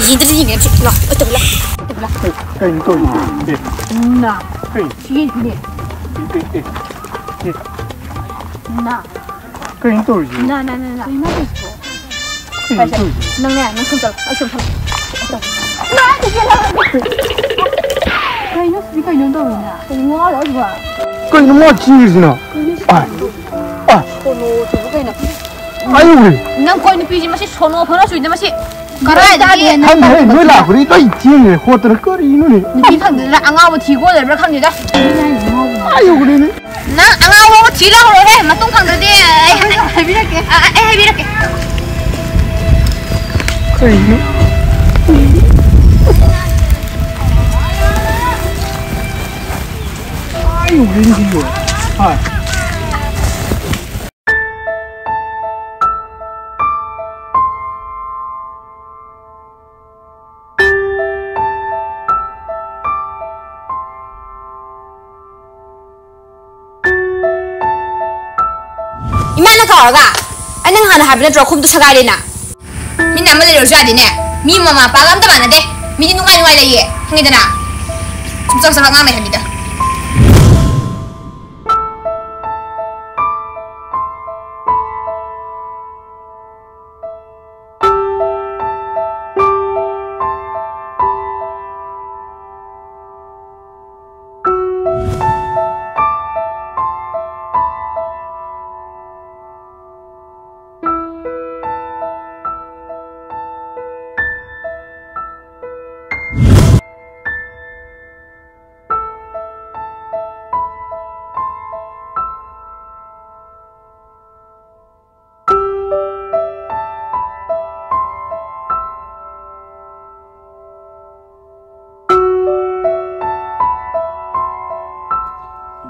ꯌꯦꯡꯗ꯭ꯔꯗꯤ ꯌꯦꯡꯉꯦ꯫ ꯂꯥꯛꯑꯣ, ꯑꯣꯏ ꯇꯧ, ꯂꯥꯛꯑꯣ꯫ ꯀꯩꯅꯣ ꯇꯧꯔꯤꯁꯦ? ꯅꯥ꯫ ꯀꯩ? ꯁꯤ ꯌꯦꯡꯁꯤꯅꯦ꯫ ꯑꯦ, ꯑꯦ, ꯑꯦ, ꯑꯦ꯫ ꯅꯥ꯫ ꯀꯩꯅꯣ ꯇꯧꯔꯤꯁꯦ? ꯅꯥ, ꯅꯥ, ꯅꯥ, ꯅꯥ꯫ ꯀꯩꯅꯣ ꯇꯧꯔꯤꯁꯦ? ꯀꯩꯅꯣ ꯇꯧꯔꯤꯁꯦ? ꯅꯪꯅꯦ, ꯅꯪ ꯁꯨꯝ ꯆꯠꯂꯣ꯫ ꯑꯩ ꯁꯨꯝ ꯊꯝ-, ꯀꯩꯅꯣ ꯁꯤꯗꯤ ꯀꯩꯅꯣ ꯇꯧꯔꯤꯅ? ꯀꯩꯅꯣ ꯉꯥꯎꯔꯣ ꯑꯗꯨꯒ? ꯀꯩꯅꯣ ꯃꯥ ꯆꯤꯡꯉꯤꯁꯤꯅ? ꯀꯩꯅꯣ ꯁꯤ ꯑꯥ꯫ ꯀꯩꯅꯣ? ꯑꯥ꯫ ꯁꯣꯅꯣ ꯁꯤꯕꯨ ꯀꯩꯅꯣ? ꯑꯥ ꯌꯧꯔꯦ꯫ ꯅꯪ ꯀꯣꯏ ꯅꯨꯄꯤꯁꯤ ꯃꯁꯤ ꯁꯣꯅꯣ ꯐꯅꯣ ꯆꯨꯏꯗ ꯃꯁꯤ꯫ ꯀꯗꯥꯏꯗꯒꯤ? ꯈꯪꯗꯦ, ꯅꯣꯏ ꯂꯥꯛꯄꯗꯒꯤ ꯂꯣꯏ ꯆꯦꯟꯈ꯭ꯔꯦ ꯈꯣꯠꯇꯅ ꯀꯔꯤꯅꯣꯅꯦ? ꯅꯨꯄꯤ ꯐꯪꯗ꯭ꯔꯤꯔꯥ ꯑꯉꯥꯎꯕ ꯊꯤꯒꯣ ꯂꯩꯕ꯭ꯔꯥ ꯈꯪꯗꯦꯗ꯫ ꯑꯥ ꯌꯧꯈ꯭ꯔꯦꯅꯦ꯫ ꯅꯪ ꯑꯉꯥꯎꯕ ꯑꯃ ꯊꯤ ꯂꯥꯛꯍꯧꯔꯣꯍꯦ, ꯃꯇꯨꯡ ꯐꯪꯗ꯭ꯔꯗꯤ ꯑꯩ ꯍꯥꯏꯕꯤꯔꯛꯀꯦ꯫ ꯑ, ꯑ, ꯑꯩ ꯍꯥꯏꯕꯤꯔꯛꯀꯦ꯫ ꯀꯩꯅꯣ? ꯑꯥ ꯌꯧꯈ꯭ꯔꯦꯅꯦ ꯁꯤꯕꯣ꯫ ꯍꯣꯏ꯫ ꯏꯃꯥꯅ ꯀꯧꯔꯒ? ꯑꯩ ꯅꯪ ꯍꯥꯟꯅ ꯍꯥꯏꯕ ꯅꯠꯇ꯭ꯔꯣ ꯈꯣꯡꯗꯨ ꯁꯒꯥꯏꯔꯦꯅ? ꯃꯤꯅ ꯑꯃ ꯂꯩꯔꯁꯨ ꯌꯥꯗꯦꯅꯦ꯫ ꯃꯤ ꯃꯃꯥ ꯃꯄꯥꯒ ꯑꯝꯇ ꯃꯥꯟꯅꯗꯦ꯫ ꯃꯤꯗꯤ ꯅꯨꯡꯉꯥꯏ ꯅꯨꯡꯉꯥꯏ ꯂꯩꯌꯦ, ꯈꯪꯉꯦꯗꯅ? ꯁꯨꯝ ꯆꯒꯠ ꯆꯒꯠ ꯉꯥꯡ ꯂꯩꯍꯟꯕꯤꯗ꯫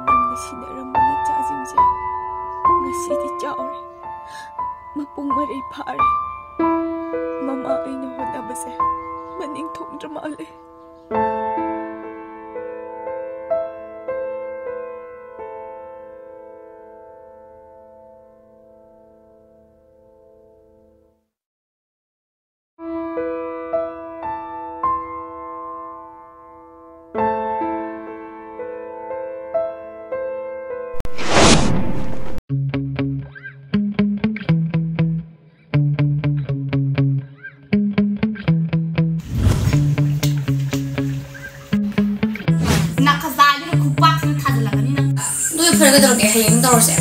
ꯅꯪꯅ ꯁꯤꯟꯅꯔꯝꯕ ꯅꯆꯥꯁꯤꯡꯁꯦ ꯉꯁꯤꯗꯤ ꯆꯥꯎꯔꯦ, ꯃꯄꯨꯡ ꯃꯔꯩ ꯐꯥꯔꯦ꯫ ꯃꯃꯥ ꯑꯩꯅ ꯍꯣꯠꯅꯕꯁꯦ ꯃꯅꯤꯡ ꯊꯨꯡꯗ꯭ꯔ ꯃꯥꯜꯂꯦ꯫ ꯅꯥꯀꯖꯥꯒꯤꯗ ꯈꯨꯕꯥꯛꯁꯤꯅ ꯊꯥꯖꯤꯜꯂꯛꯀꯅꯤ ꯅꯪ꯫ ꯑꯗꯨꯗꯤ ꯐꯔꯦ, ꯀꯩꯗꯧꯔꯒꯦ? ꯍꯌꯦꯡ ꯑꯗꯨꯝ ꯇꯧꯔꯁꯦ꯫